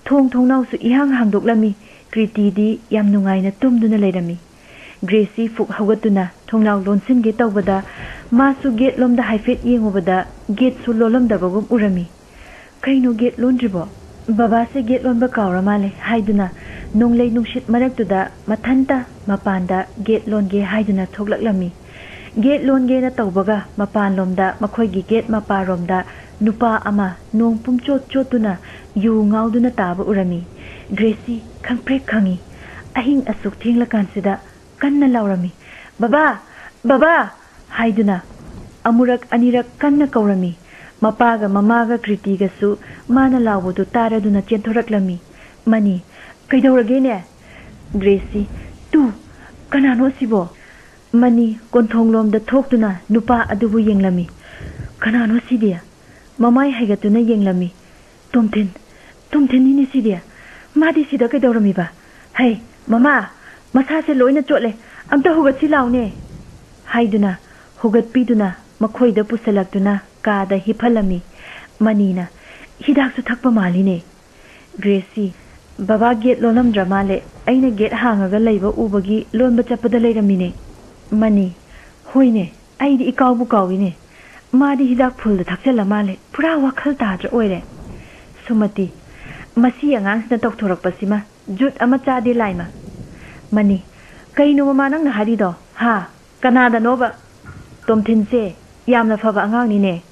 ꯊꯣꯡ ꯊꯣꯡꯅꯥꯎꯁꯨ ꯏꯍꯥꯡ ꯍꯥꯡꯗꯣꯛꯂꯝꯃꯤ꯫ ꯀ꯭ꯔꯤꯇꯤꯗꯤ ꯌꯥꯝ ꯅꯨꯡꯉꯥꯏꯅ ꯇꯨꯝꯗꯨꯅ ꯂꯩꯔꯝꯃꯤ꯫ ꯒ꯭ꯔꯦꯁꯤ ꯐꯨꯛ ꯍꯧꯒꯠꯇꯨꯅ ꯊꯣꯡꯅꯥꯎ ꯂꯣꯟꯁꯤꯟꯒꯦ ꯇꯧꯕꯗ, ꯃꯥꯁꯨ ꯒꯦꯠ ꯂꯣꯝꯗ ꯍꯥꯏꯐꯦꯠ ꯌꯦꯡꯉꯨꯕꯗ ꯒꯦꯠꯁꯨ ꯂꯣꯜꯂꯝꯗꯕꯒꯨꯝ ꯎꯔꯝꯃꯤ꯫ "ꯀꯩꯅꯣ ꯒꯦꯠ ꯂꯣꯟꯗ꯭ꯔꯤꯕꯣ? ꯕꯕꯥꯁꯦ ꯒꯦꯠ ꯂꯣꯟꯕ ꯀꯥꯎꯔ ꯃꯥꯜꯂꯦ" ꯍꯥꯏꯗꯨꯅ ꯅꯣꯡꯂꯩ ꯅꯨꯡꯁꯤꯠ ꯃꯔꯛꯇꯨꯗ ꯃꯊꯟꯇ ꯃꯄꯥꯟꯗ ꯒꯦꯠ ꯂꯣꯟꯒꯦ ꯍꯥꯏꯗꯨꯅ ꯊꯣꯛꯂꯛꯂꯝꯃꯤ꯫ ꯒꯦꯠ ꯂꯣꯟꯒꯦꯅ ꯇꯧꯕꯒ ꯃꯄꯥꯟꯂꯣꯝꯗ, ꯃꯈꯣꯏꯒꯤ ꯒꯦꯠ ꯃꯄꯥꯔꯣꯝꯗ ꯅꯨꯄꯥ ꯑꯃ ꯅꯣꯡ ꯄꯨꯝꯆꯣꯠ ꯆꯣꯠꯇꯨꯅ ꯌꯨ ꯉꯥꯎꯗꯨꯅ ꯇꯥꯕ ꯎꯔꯝꯃꯤ꯫ ꯒ꯭ꯔꯦꯁꯤ ꯈꯪꯄ꯭ꯔꯦꯛ ꯈꯪꯉꯤ꯫ ꯑꯍꯤꯡ ꯑꯁꯨꯛ ꯊꯦꯡꯂꯀꯥꯟꯁꯤꯗ ꯀꯟꯅ ꯂꯥꯎꯔꯝꯃꯤ, "ꯕꯕꯥ, "ꯕꯕꯥ!" ꯍꯥꯏꯗꯨꯅ ꯑꯃꯨꯔꯛ ꯑꯅꯤꯔꯛ ꯀꯟꯅ ꯀꯧꯔꯝꯃꯤ꯫ ꯃꯄꯥꯒ ꯃꯃꯥꯒ ꯀ꯭ꯔꯤꯇꯤꯒꯁꯨ ꯃꯥꯅ ꯂꯥꯎꯕꯗꯨ ꯇꯥꯔꯗꯨꯅ ꯆꯦꯟꯊꯣꯔꯛꯂꯝꯃꯤ꯫ "ꯃꯅꯤ, ꯀꯩꯗꯧꯔꯒꯦꯅꯦ?" ꯒ꯭ꯔꯦꯁꯤ, "ꯇꯨ, ꯀꯅꯥꯅꯣ ꯑꯁꯤꯕꯣ?" ꯃꯅꯤ ꯀꯣꯟꯊꯣꯡꯂꯣꯝꯗ ꯊꯣꯛꯇꯨꯅ ꯅꯨꯄꯥ ꯑꯗꯨꯕꯨ ꯌꯦꯡꯂꯝꯃꯤ꯫ "ꯀꯅꯥꯅꯣ ꯁꯤꯗꯤ? ꯃꯃꯥꯏ ꯍꯥꯏꯒꯠꯇꯨꯅ ꯌꯦꯡꯂꯝꯃꯤ꯫ "ꯇꯣꯝꯊꯤꯟ, ꯇꯣꯝꯊꯤꯟꯅꯤꯅꯦ ꯁꯤꯗꯤ꯫ ꯃꯥꯗꯤ ꯁꯤꯗ ꯀꯩꯗꯧꯔꯝꯃꯤꯕ? ꯍꯩ, ꯃꯃꯥ, ꯃꯁꯥꯁꯦ ꯂꯣꯏꯅ ꯆꯣꯠꯂꯦ, ꯑꯝꯇ ꯍꯨꯒꯠꯁꯤ ꯂꯥꯎꯅꯦ!" ꯍꯥꯏꯗꯨꯅ ꯍꯨꯒꯠꯄꯤꯗꯨꯅ ꯃꯈꯣꯏꯗ ꯄꯨꯁꯜꯂꯛꯇꯨꯅ ꯀꯥꯗ ꯍꯤꯞꯍꯜꯂꯝꯃꯤ꯫ ꯃꯅꯤꯅ, "ꯍꯤꯗꯥꯛꯁꯨ ꯊꯛꯄ ꯃꯥꯜꯂꯤꯅꯦ꯫" ꯒ꯭ꯔꯦꯁꯤ, "ꯕꯕꯥ ꯒꯦꯠ ꯂꯣꯜꯂꯝꯗ꯭ꯔ ꯃꯥꯜꯂꯦ, ꯑꯩꯅ ꯒꯦꯠ ꯍꯥꯡꯉꯒ ꯂꯩꯕ ꯎꯕꯒꯤ ꯂꯣꯟꯕ ꯆꯠꯄꯗ ꯂꯩꯔꯝꯃꯤꯅꯦ꯫" ꯃꯅꯤ, "ꯍꯣꯏꯅꯦ, ꯑꯩꯗꯤ ꯏꯀꯥꯎꯕꯨ ꯀꯥꯎꯏꯅꯦ꯫ ꯃꯥꯗꯤ ꯍꯤꯗꯥꯛ ꯐꯨꯜꯗ ꯊꯛꯆꯜꯂ ꯃꯥꯜꯂꯦ, ꯄꯨꯔꯥ ꯋꯥꯈꯜ ꯇꯥꯗ꯭ꯔ ꯑꯣꯏꯔꯦ꯫" ꯁꯨꯃꯇꯤ, "ꯃꯁꯤ ꯑꯉꯥꯡꯁꯤꯅ ꯇꯧꯊꯣꯔꯛꯄꯁꯤꯃ ꯖꯨꯠ ꯑꯃ ꯆꯥꯗꯦ ꯂꯥꯏꯃ꯫" ꯃꯅꯤ, "ꯀꯩꯅꯣ ꯃꯃꯥ ꯅꯪꯅ ꯍꯥꯏꯔꯤꯗꯣ? ꯍꯥ? ꯀꯅꯥꯗꯅꯣꯕ?" "ꯇꯣꯝꯊꯤꯟꯁꯦ ꯌꯥꯝꯅ ꯐꯕ ꯑꯉꯥꯡꯅꯤꯅꯦ꯫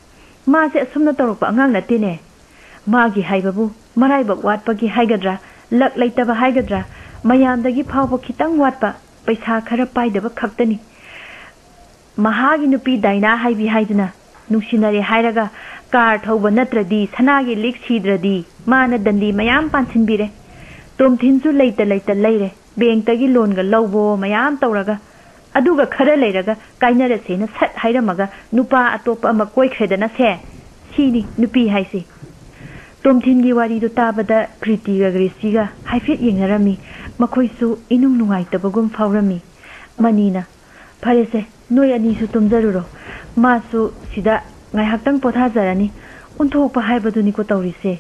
ꯃꯥꯁꯦ ꯑꯁꯨꯝꯅ ꯇꯧꯔꯛꯄ ꯑꯉꯥꯡ ꯅꯠꯇꯦꯅꯦ꯫ ꯃꯥꯒꯤ ꯍꯥꯏꯕꯕꯨ ꯃꯔꯥꯏꯕꯛ ꯋꯥꯠꯄꯒꯤ ꯍꯥꯏꯒꯗ꯭ꯔꯥ, ꯂꯛ ꯂꯩꯇꯕ ꯍꯥꯏꯒꯗ꯭ꯔꯥ, ꯃꯌꯥꯝꯗꯒꯤ ꯐꯥꯎꯕ ꯈꯤꯇꯪ ꯋꯥꯠꯄ ꯄꯩꯁꯥ ꯈꯔ ꯄꯥꯏꯗꯕ ꯈꯛꯇꯅꯤ꯫ ꯃꯍꯥꯒꯤ ꯅꯨꯄꯤ ꯗꯥꯏꯅꯥ ꯍꯥꯏꯕꯤ ꯍꯥꯏꯗꯨꯅ ꯅꯨꯡꯁꯤꯅꯔꯦ ꯍꯥꯏꯔꯒ ꯀꯥꯔ ꯊꯧꯕ ꯅꯠꯇ꯭ꯔꯗꯤ, ꯁꯅꯥꯒꯤ ꯂꯤꯛ ꯁꯤꯗ꯭ꯔꯗꯤ ꯃꯥꯅ ꯗꯟꯗꯤ ꯃꯌꯥꯝ ꯄꯥꯟꯁꯤꯟꯕꯤꯔꯦ꯫ ꯇꯣꯝꯊꯤꯟꯁꯨ ꯂꯩꯇ ꯂꯩꯇ ꯂꯩꯔꯦ, ꯕꯦꯡꯛꯇꯒꯤ ꯂꯣꯟꯒ ꯂꯧꯕꯣ ꯃꯌꯥꯝ ꯇꯧꯔꯒ꯫ ꯑꯗꯨꯒ ꯈꯔ ꯂꯩꯔꯒ ꯀꯥꯏꯅꯔꯁꯦꯅ ꯁꯠ ꯍꯥꯏꯔꯝꯃꯒ ꯅꯨꯄꯥ ꯑꯇꯣꯞꯄ ꯑꯃ ꯀꯣꯏꯈ꯭ꯔꯦꯗꯅ ꯁꯦ꯫ ꯁꯤꯅꯤ ꯅꯨꯄꯤ ꯍꯥꯏꯁꯦ꯫" ꯇꯣꯝꯊꯤꯟꯒꯤ ꯋꯥꯔꯤꯗꯨ ꯇꯥꯕꯗ ꯀ꯭ꯔꯤꯇꯤꯒ ꯒ꯭ꯔꯦꯁꯤꯒ ꯍꯥꯏꯐꯦꯠ ꯌꯦꯡꯅꯔꯝꯃꯤ꯫ ꯃꯈꯣꯏꯁꯨ ꯏꯅꯨꯡ ꯅꯨꯡꯉꯥꯏꯇꯕꯒꯨꯝ ꯐꯥꯎꯔꯝꯃꯤ꯫ ꯃꯅꯤꯅ, "ꯐꯔꯦꯁꯦ, ꯅꯣꯏ ꯑꯅꯤꯁꯨ ꯇꯨꯝꯖꯔꯨꯔꯣ꯫ ꯃꯥꯁꯨ ꯁꯤꯗ ꯉꯥꯏꯍꯥꯛꯇꯪ ꯄꯣꯊꯥꯖꯔꯅꯤ꯫ ꯑꯣꯟꯊꯣꯛꯄ ꯍꯥꯏꯕꯗꯨꯅꯤꯀꯣ ꯇꯧꯔꯤꯁꯦ꯫"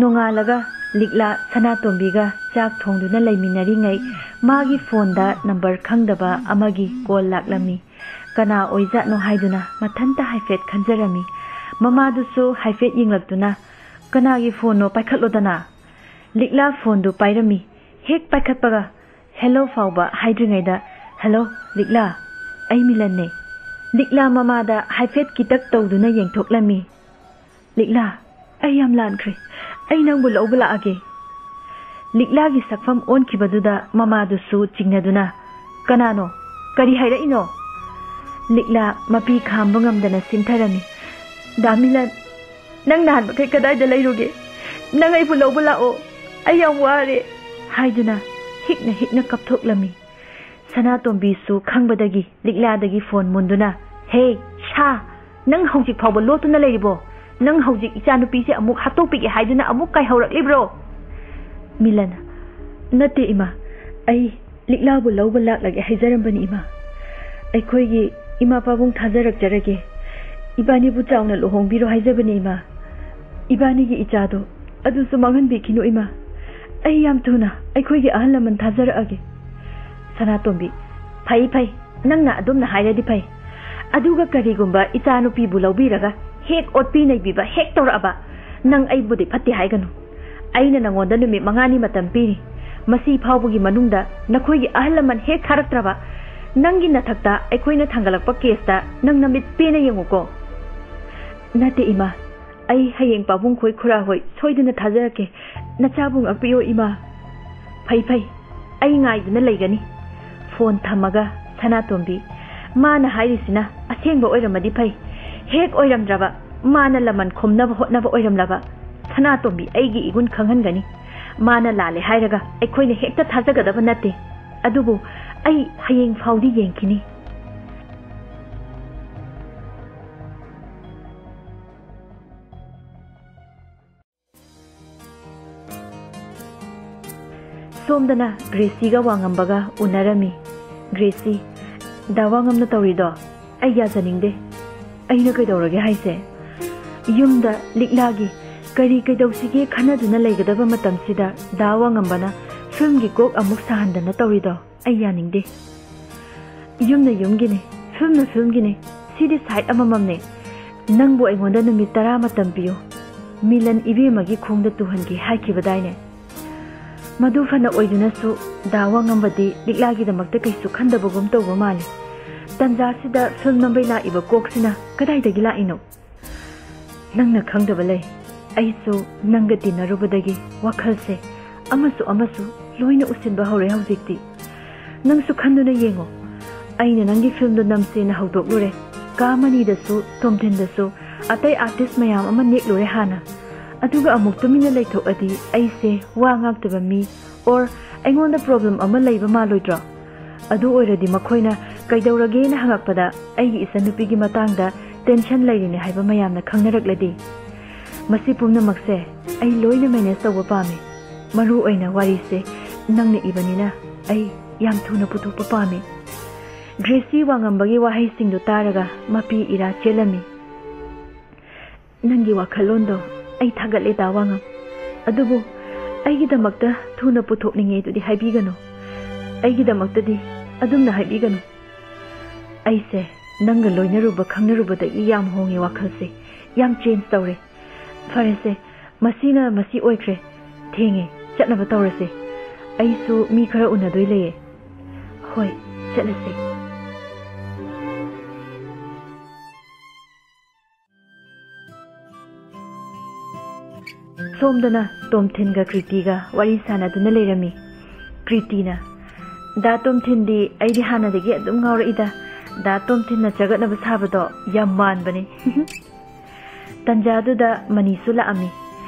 ꯅꯣꯡꯉꯥꯜꯂꯒ ꯂꯤꯛꯂꯥ ꯁꯅꯥꯇꯣꯝꯕꯤꯒ ꯆꯥꯛ ꯊꯣꯡꯗꯨꯅ ꯂꯩꯃꯤꯟꯅꯔꯤꯉꯩ, ꯃꯥꯒꯤ ꯐꯣꯟꯗ ꯅꯝꯕꯔ ꯈꯪꯗꯕ ꯑꯃꯒꯤ ꯀꯣꯜ ꯂꯥꯛꯂꯝꯃꯤ꯫ ꯀꯅꯥ ꯑꯣꯏꯖꯥꯠꯅꯣ ꯍꯥꯏꯗꯨꯅ ꯃꯊꯟꯇ ꯍꯥꯏꯐꯦꯠ ꯈꯟꯖꯔꯝꯃꯤ꯫ ꯃꯃꯥꯗꯨꯁꯨ ꯍꯥꯏꯐꯦꯠ ꯌꯦꯡꯂꯛꯇꯨꯅ, "ꯀꯅꯥꯒꯤ ꯐꯣꯟꯅꯣ? ꯄꯥꯏꯈꯠꯂꯣꯗꯅ꯫" ꯂꯤꯛꯂꯥ ꯐꯣꯟꯗꯨ ꯄꯥꯏꯔꯝꯃꯤ꯫ ꯍꯦꯛ ꯄꯥꯏꯈꯠꯄꯒ "ꯍꯦꯜꯂꯣ" ꯐꯥꯎꯕ ꯍꯥꯏꯗ꯭ꯔꯤꯉꯩꯗ, "ꯍꯦꯜꯂꯣ, ꯂꯤꯛꯂꯥ, ꯑꯩ ꯃꯤꯂꯟꯅꯦ꯫" ꯂꯤꯛꯂꯥ ꯃꯃꯥꯗ ꯍꯥꯏꯐꯦꯠ ꯀꯤꯇꯛ ꯇꯧꯗꯨꯅ ꯌꯦꯡꯊꯣꯛꯂꯝꯃꯤ꯫ "ꯂꯤꯛꯂꯥ, ꯑꯩ ꯌꯥꯝ ꯂꯥꯟꯈ꯭ꯔꯦ꯫ ꯑꯩ ꯅꯪꯕꯨ ꯂꯧꯕ ꯂꯥꯛꯑꯒꯦ꯫" ꯂꯤꯛꯂꯥꯒꯤ ꯁꯛꯐꯝ ꯑꯣꯟꯈꯤꯕꯗꯨꯗ ꯃꯃꯥꯗꯨꯁꯨ ꯆꯤꯡꯅꯗꯨꯅ, "ꯀꯅꯥꯅꯣ? ꯀꯔꯤ ꯍꯥꯏꯔꯛꯏꯅꯣ?" ꯂꯤꯛꯂꯥ ꯃꯄꯤ ꯈꯥꯝꯕ ꯉꯝꯗꯅ ꯁꯤꯟꯊꯔꯝꯃꯤ꯫ "ꯗꯥ ꯃꯤꯂꯟ, ꯅꯪ ꯅꯍꯥꯟ ꯃꯈꯩ ꯀꯗꯥꯏꯗ ꯂꯩꯔꯨꯒꯦ? ꯅꯪ ꯑꯩꯕꯨ ꯂꯧꯕ ꯂꯥꯛꯑꯣ꯫ ꯑꯩ ꯌꯥꯝ ꯋꯥꯔꯦ꯫" ꯍꯥꯏꯗꯨꯅ ꯍꯤꯛꯅ ꯍꯤꯛꯅ ꯀꯞꯊꯣꯛꯂꯝꯃꯤ꯫ ꯁꯅꯥꯇꯣꯝꯕꯤꯁꯨ ꯈꯪꯕꯗꯒꯤ ꯂꯤꯛꯂꯥꯗꯒꯤ ꯐꯣꯟ ꯃꯨꯟꯗꯨꯅ, "ꯍꯦ, ꯁꯥ! ꯅꯪ ꯍꯧꯖꯤꯛ ꯐꯥꯎꯕ ꯂꯣꯠꯇꯨꯅ ꯂꯩꯔꯤꯕꯣ? ꯅꯪ ꯍꯧꯖꯤꯛ ꯏꯆꯥꯅꯨꯄꯤꯁꯦ ꯑꯃꯨꯛ ꯍꯥꯠꯇꯣꯛꯄꯤꯒꯦ ꯍꯥꯏꯗꯨꯅ ꯑꯃꯨꯛ ꯀꯥꯏꯍꯧꯔꯛꯂꯤꯕ꯭ꯔꯣ?" ꯃꯤꯂꯟ, "ꯅꯠꯇꯦ ꯏꯃꯥ, ꯑꯩ ꯂꯤꯛꯂꯥꯕꯨ ꯂꯧꯕ ꯂꯥꯛꯂꯒꯦ ꯍꯥꯏꯖꯔꯝꯕꯅꯤ ꯏꯃꯥ꯫ ꯑꯩꯈꯣꯏꯒꯤ ꯏꯃꯥ ꯄꯥꯕꯨꯡ ꯊꯥꯖꯔꯛꯆꯔꯒꯦ꯫ ꯏꯕꯥꯅꯤꯕꯨ ꯆꯥꯎꯅ ꯂꯨꯍꯣꯡꯕꯤꯔꯣ ꯍꯥꯏꯖꯕꯅꯤ ꯏꯃꯥ꯫ ꯏꯕꯥꯅꯤꯒꯤ ꯏꯆꯥꯗꯣ ꯑꯗꯨꯁꯨ ꯃꯥꯡꯍꯟꯕꯤꯈꯤꯅꯨ ꯏꯃꯥ꯫ ꯑꯩ ꯌꯥꯝ ꯊꯨꯅ ꯑꯩꯈꯣꯏꯒꯤ ꯑꯍꯜ ꯂꯃꯟ ꯊꯥꯖꯔꯛꯑꯒꯦ꯫" ꯁꯅꯥꯇꯣꯝꯕꯤ, "ꯐꯩ, ꯐꯩ, ꯅꯪꯅ ꯑꯗꯨꯝꯅ ꯍꯥꯏꯔꯗꯤ ꯐꯩ꯫ ꯑꯗꯨꯒ ꯀꯔꯤꯒꯨꯝꯕ ꯏꯆꯥꯅꯨꯄꯤꯕꯨ ꯂꯧꯕꯤꯔꯒ ꯍꯦꯛ ꯑꯣꯠꯄꯤ ꯅꯩꯕꯤꯕ ꯍꯦꯛ ꯇꯧꯔꯛꯑꯕ, ꯅꯪ ꯑꯩꯕꯨꯗꯤ ꯐꯠꯇꯦ ꯍꯥꯏꯒꯅꯨ꯫ ꯑꯩꯅ ꯅꯉꯣꯟꯗ ꯅꯨꯃꯤꯠ ꯃꯉꯥꯅꯤ ꯃꯇꯝ ꯄꯤꯔꯤ꯫ ꯃꯁꯤ ꯐꯥꯎꯕꯒꯤ ꯃꯅꯨꯡꯗ ꯅꯈꯣꯏꯒꯤ ꯑꯍꯜ ꯂꯃꯟ ꯍꯦꯛ ꯊꯥꯔꯛꯇ꯭ꯔꯕ, ꯅꯪꯒꯤ ꯅꯊꯛꯇ ꯑꯩꯈꯣꯏꯅ ꯊꯥꯡꯒꯠꯂꯛꯄ ꯀꯦꯁꯇ ꯅꯪ ꯅꯃꯤꯠ ꯄꯦꯅ ꯌꯦꯡꯉꯨꯀꯣ꯫" "ꯅꯠꯇꯦ ꯏꯃꯥ, ꯑꯩ ꯍꯌꯦꯡ ꯄꯥꯕꯨꯡ ꯈꯣꯏ ꯈꯨꯔꯥ ꯍꯣꯏ ꯁꯣꯏꯗꯅ ꯊꯥꯖꯔꯛꯀꯦ꯫ ꯅꯆꯥꯕꯨ ꯉꯥꯛꯄꯤꯌꯣ ꯏꯃꯥ꯫" "ꯐꯩ, ꯐꯩ, ꯑꯩ ꯉꯥꯏꯗꯨꯅ ꯂꯩꯒꯅꯤ꯫" ꯐꯣꯟ ꯊꯝꯃꯒ ꯁꯅꯥꯇꯣꯝꯕꯤ, "ꯃꯥꯅ ꯍꯥꯏꯔꯤꯁꯤꯅ ꯑꯁꯦꯡꯕ ꯑꯣꯏꯔꯝꯃꯗꯤ ꯐꯩ꯫ ꯍꯦꯛ ꯑꯣꯏꯔꯝꯗ꯭ꯔꯕ, ꯃꯥꯅ ꯂꯃꯟ ꯈꯨꯝꯅꯕ ꯍꯣꯠꯅꯕ ꯑꯣꯏꯔꯝꯂꯕ, ꯁꯅꯥꯇꯣꯝꯕꯤ ꯑꯩꯒꯤ ꯏꯒꯨꯟ ꯈꯪꯍꯟꯒꯅꯤ꯫ ꯃꯥꯅ ꯂꯥꯜꯂꯦ ꯍꯥꯏꯔꯒ ꯑꯩꯈꯣꯏꯅ ꯍꯦꯛꯇ ꯊꯥꯖꯒꯗꯕ ꯅꯠꯇꯦ꯫ ꯑꯗꯨꯕꯨ ꯑꯩ ꯍꯌꯦꯡ ꯐꯥꯎꯗꯤ ꯌꯦꯡꯈꯤꯅꯤ꯫" ꯁꯣꯝꯗꯅ ꯒ꯭ꯔꯦꯁꯤꯒ ꯋꯥꯉꯝꯕꯒ ꯎꯅꯔꯝꯃꯤ꯫ ꯒ꯭ꯔꯦꯁꯤ, "ꯗꯥ ꯋꯥꯉꯝꯅ ꯇꯧꯔꯤꯗꯣ ꯑꯩ ꯌꯥꯖꯅꯤꯡꯗꯦ꯫" "ꯑꯩꯅ ꯀꯩꯗꯧꯔꯒꯦ ꯍꯥꯏꯁꯦ?" "ꯌꯨꯝꯗ ꯂꯤꯛꯂꯥꯒꯤ ꯀꯔꯤ ꯀꯩꯗꯧꯁꯤꯒꯦ ꯈꯟꯅꯗꯨꯅ ꯂꯩꯒꯗꯕ ꯃꯇꯝꯁꯤꯗ ꯗꯥ ꯋꯥꯉꯝꯕꯅ ꯐꯤꯜꯝꯒꯤ ꯀꯣꯛ ꯑꯃꯨꯛ ꯁꯥꯍꯟꯗꯅ ꯇꯧꯔꯤꯗꯣ ꯑꯩ ꯌꯥꯅꯤꯡꯗꯦ꯫" "ꯌꯨꯝꯅ ꯌꯨꯝꯒꯤꯅꯤ, ꯐꯤꯜꯝꯅ ꯐꯤꯜꯝꯒꯤꯅꯤ, ꯁꯤꯗꯤ ꯁꯥꯏꯠ ꯑꯃꯃꯝꯅꯦ꯫ ꯅꯪꯕꯨ ꯑꯩꯉꯣꯟꯗ ꯅꯨꯃꯤꯠ ꯇꯔꯥ ꯃꯇꯝ ꯄꯤꯌꯨ꯫ ꯃꯤꯂꯟ ꯏꯕꯦꯝꯃꯒꯤ ꯈꯣꯡꯗ ꯇꯨꯍꯟꯒꯦ ꯍꯥꯏꯈꯤꯕꯗꯥꯏꯅꯦ?" ꯃꯗꯨ ꯐꯅ ꯑꯣꯏꯗꯨꯅꯁꯨ, ꯗꯥ ꯋꯥꯉꯝꯕꯗꯤ ꯂꯤꯛꯂꯥꯒꯤꯗꯃꯛꯇ ꯀꯩꯁꯨ ꯈꯟꯗꯕꯒꯨꯝ ꯇꯧꯕ ꯃꯥꯜꯂꯤ꯫ ꯇꯟꯖꯥꯁꯤꯗ ꯐꯤꯜꯝ ꯅꯝꯕꯩ ꯂꯥꯛꯏꯕ ꯀꯣꯛꯁꯤꯅ ꯀꯗꯥꯏꯗꯒꯤ ꯂꯥꯛꯏꯅꯣ? ꯅꯪꯅ ꯈꯪꯗꯕ ꯂꯩ꯫ ꯑꯩꯁꯨ ꯅꯪꯒ ꯇꯤꯟꯅꯔꯨꯕꯗꯒꯤ ꯋꯥꯈꯜꯁꯦ ꯑꯃꯁꯨ ꯑꯃꯁꯨ ꯂꯣꯏꯅ ꯎꯁꯤꯟꯕ ꯍꯧꯔꯦ ꯍꯧꯖꯤꯛꯇꯤ꯫ ꯅꯪꯁꯨ ꯈꯟꯗꯨꯅ ꯌꯦꯡꯉꯣ꯫ ꯑꯩꯅ ꯅꯪꯒꯤ ꯐꯤꯜꯝꯗꯣ ꯅꯝꯁꯦꯅ ꯍꯧꯗꯣꯛꯂꯨꯔꯦ꯫ ꯀꯥ ꯃꯅꯤꯗꯁꯨ, ꯇꯣꯝꯊꯤꯟꯗꯁꯨ, ꯑꯇꯩ ꯑꯥꯔꯇꯤꯁ ꯃꯌꯥꯝ ꯑꯃ ꯅꯦꯛꯂꯨꯔꯦ ꯍꯥꯟꯅ꯫ ꯑꯗꯨꯒ ꯑꯃꯨꯛ ꯇꯨꯃꯤꯟꯅ ꯂꯩꯊꯣꯛꯑꯗꯤ ꯑꯩꯁꯦ ꯋꯥ ꯉꯥꯛꯇꯕ ꯃꯤ, ꯑꯣꯔ ꯑꯩꯉꯣꯟꯗ ꯄ꯭ꯔꯣꯕ꯭ꯂꯦꯝ ꯑꯃ ꯂꯩꯕ ꯃꯥꯜꯂꯣꯏꯗ꯭ꯔꯣ? ꯑꯗꯨ ꯑꯣꯏꯔꯗꯤ ꯃꯈꯣꯏꯅ ꯀꯩꯗꯧꯔꯒꯦꯅ ꯍꯪꯉꯛꯄꯗ ꯑꯩꯒꯤ ꯏꯆꯟꯅꯨꯄꯤꯒꯤ ꯃꯇꯥꯡꯗ ꯇꯦꯟꯁꯟ ꯂꯩꯔꯤꯅꯦ ꯍꯥꯏꯕ ꯃꯌꯥꯝꯅ ꯈꯪꯅꯔꯛꯂꯗꯤ? ꯃꯁꯤ ꯄꯨꯝꯅꯃꯛꯁꯦ ꯑꯩ ꯂꯣꯏꯅ ꯃꯦꯅꯦꯖ ꯇꯧꯕ ꯄꯥꯝꯃꯤ꯫ ꯃꯔꯨ ꯑꯣꯏꯅ ꯋꯥꯔꯤꯁꯦ ꯅꯪꯅ ꯏꯕꯅꯤꯅ ꯑꯩ ꯌꯥꯝ ꯊꯨꯅ ꯄꯨꯊꯣꯛꯄ ꯄꯥꯝꯃꯤ꯫ ꯒ꯭ꯔꯦꯁꯤ ꯋꯥꯉꯝꯕꯒꯤ ꯋꯥꯍꯩꯁꯤꯡꯗꯨ ꯇꯥꯔꯒ ꯃꯄꯤ ꯏꯔꯥ ꯆꯦꯜꯂꯝꯃꯤ꯫ ꯅꯪꯒꯤ ꯋꯥꯈꯜꯂꯣꯟꯗꯣ ꯑꯩ ꯊꯥꯒꯠꯂꯦ, ꯗꯥ ꯋꯥꯉꯝ꯫ ꯑꯗꯨꯕꯨ ꯑꯩꯒꯤꯗꯃꯛꯇ ꯊꯨꯅ ꯄꯨꯊꯣꯛꯅꯤꯡꯉꯦ ꯑꯗꯨꯗꯤ ꯍꯥꯏꯕꯤꯒꯅꯨ꯫ ꯑꯩꯒꯤꯗꯃꯛꯇꯗꯤ ꯑꯗꯨꯝꯅ ꯍꯥꯏꯕꯤꯒꯅꯨ꯫ ꯑꯩꯁꯦ ꯅꯪꯒ ꯂꯣꯏꯅꯔꯨꯕ ꯈꯪꯅꯔꯨꯕꯗꯒꯤ ꯌꯥꯝ ꯍꯣꯡꯉꯦ ꯋꯥꯈꯜꯁꯦ, ꯌꯥꯝ ꯆꯦꯟꯖ ꯇꯧꯔꯦ꯫ ꯐꯔꯦꯁꯦ, ꯃꯁꯤꯅ ꯃꯁꯤ ꯑꯣꯏꯈ꯭ꯔꯦ꯫ ꯊꯦꯡꯉꯦ, ꯆꯠꯅꯕ ꯇꯧꯔꯁꯦ꯫ ꯑꯩꯁꯨ ꯃꯤ ꯈꯔ ꯎꯅꯗꯣꯏ ꯂꯩꯌꯦ꯫ ꯍꯣꯏ, ꯆꯠꯂꯁꯦ꯫ ꯁꯣꯝꯗꯅ ꯇꯣꯝꯊꯤꯟꯒ ꯀ꯭ꯔꯤꯇꯤꯒ ꯋꯥꯔꯤ ꯁꯥꯟꯅꯗꯨꯅ ꯂꯩꯔꯝꯃꯤ꯫ ꯀ꯭ꯔꯤꯇꯤꯅ, "ꯗꯥ ꯇꯣꯝꯊꯤꯟꯗꯤ ꯑꯩꯗꯤ ꯍꯥꯟꯅꯗꯒꯤ ꯑꯗꯨꯝ ꯉꯥꯎꯔꯛꯏꯗ꯫ ꯗꯥ ꯇꯣꯝꯊꯤꯟꯅ ꯆꯒꯠꯅꯕ ꯁꯥꯕꯗꯣ ꯌꯥꯝ ꯃꯥꯟꯕꯅꯤ꯫" ꯇꯟꯖꯥꯗꯨꯗ ꯃꯅꯤꯁꯨ ꯂꯥꯛꯑꯝꯃꯤ꯫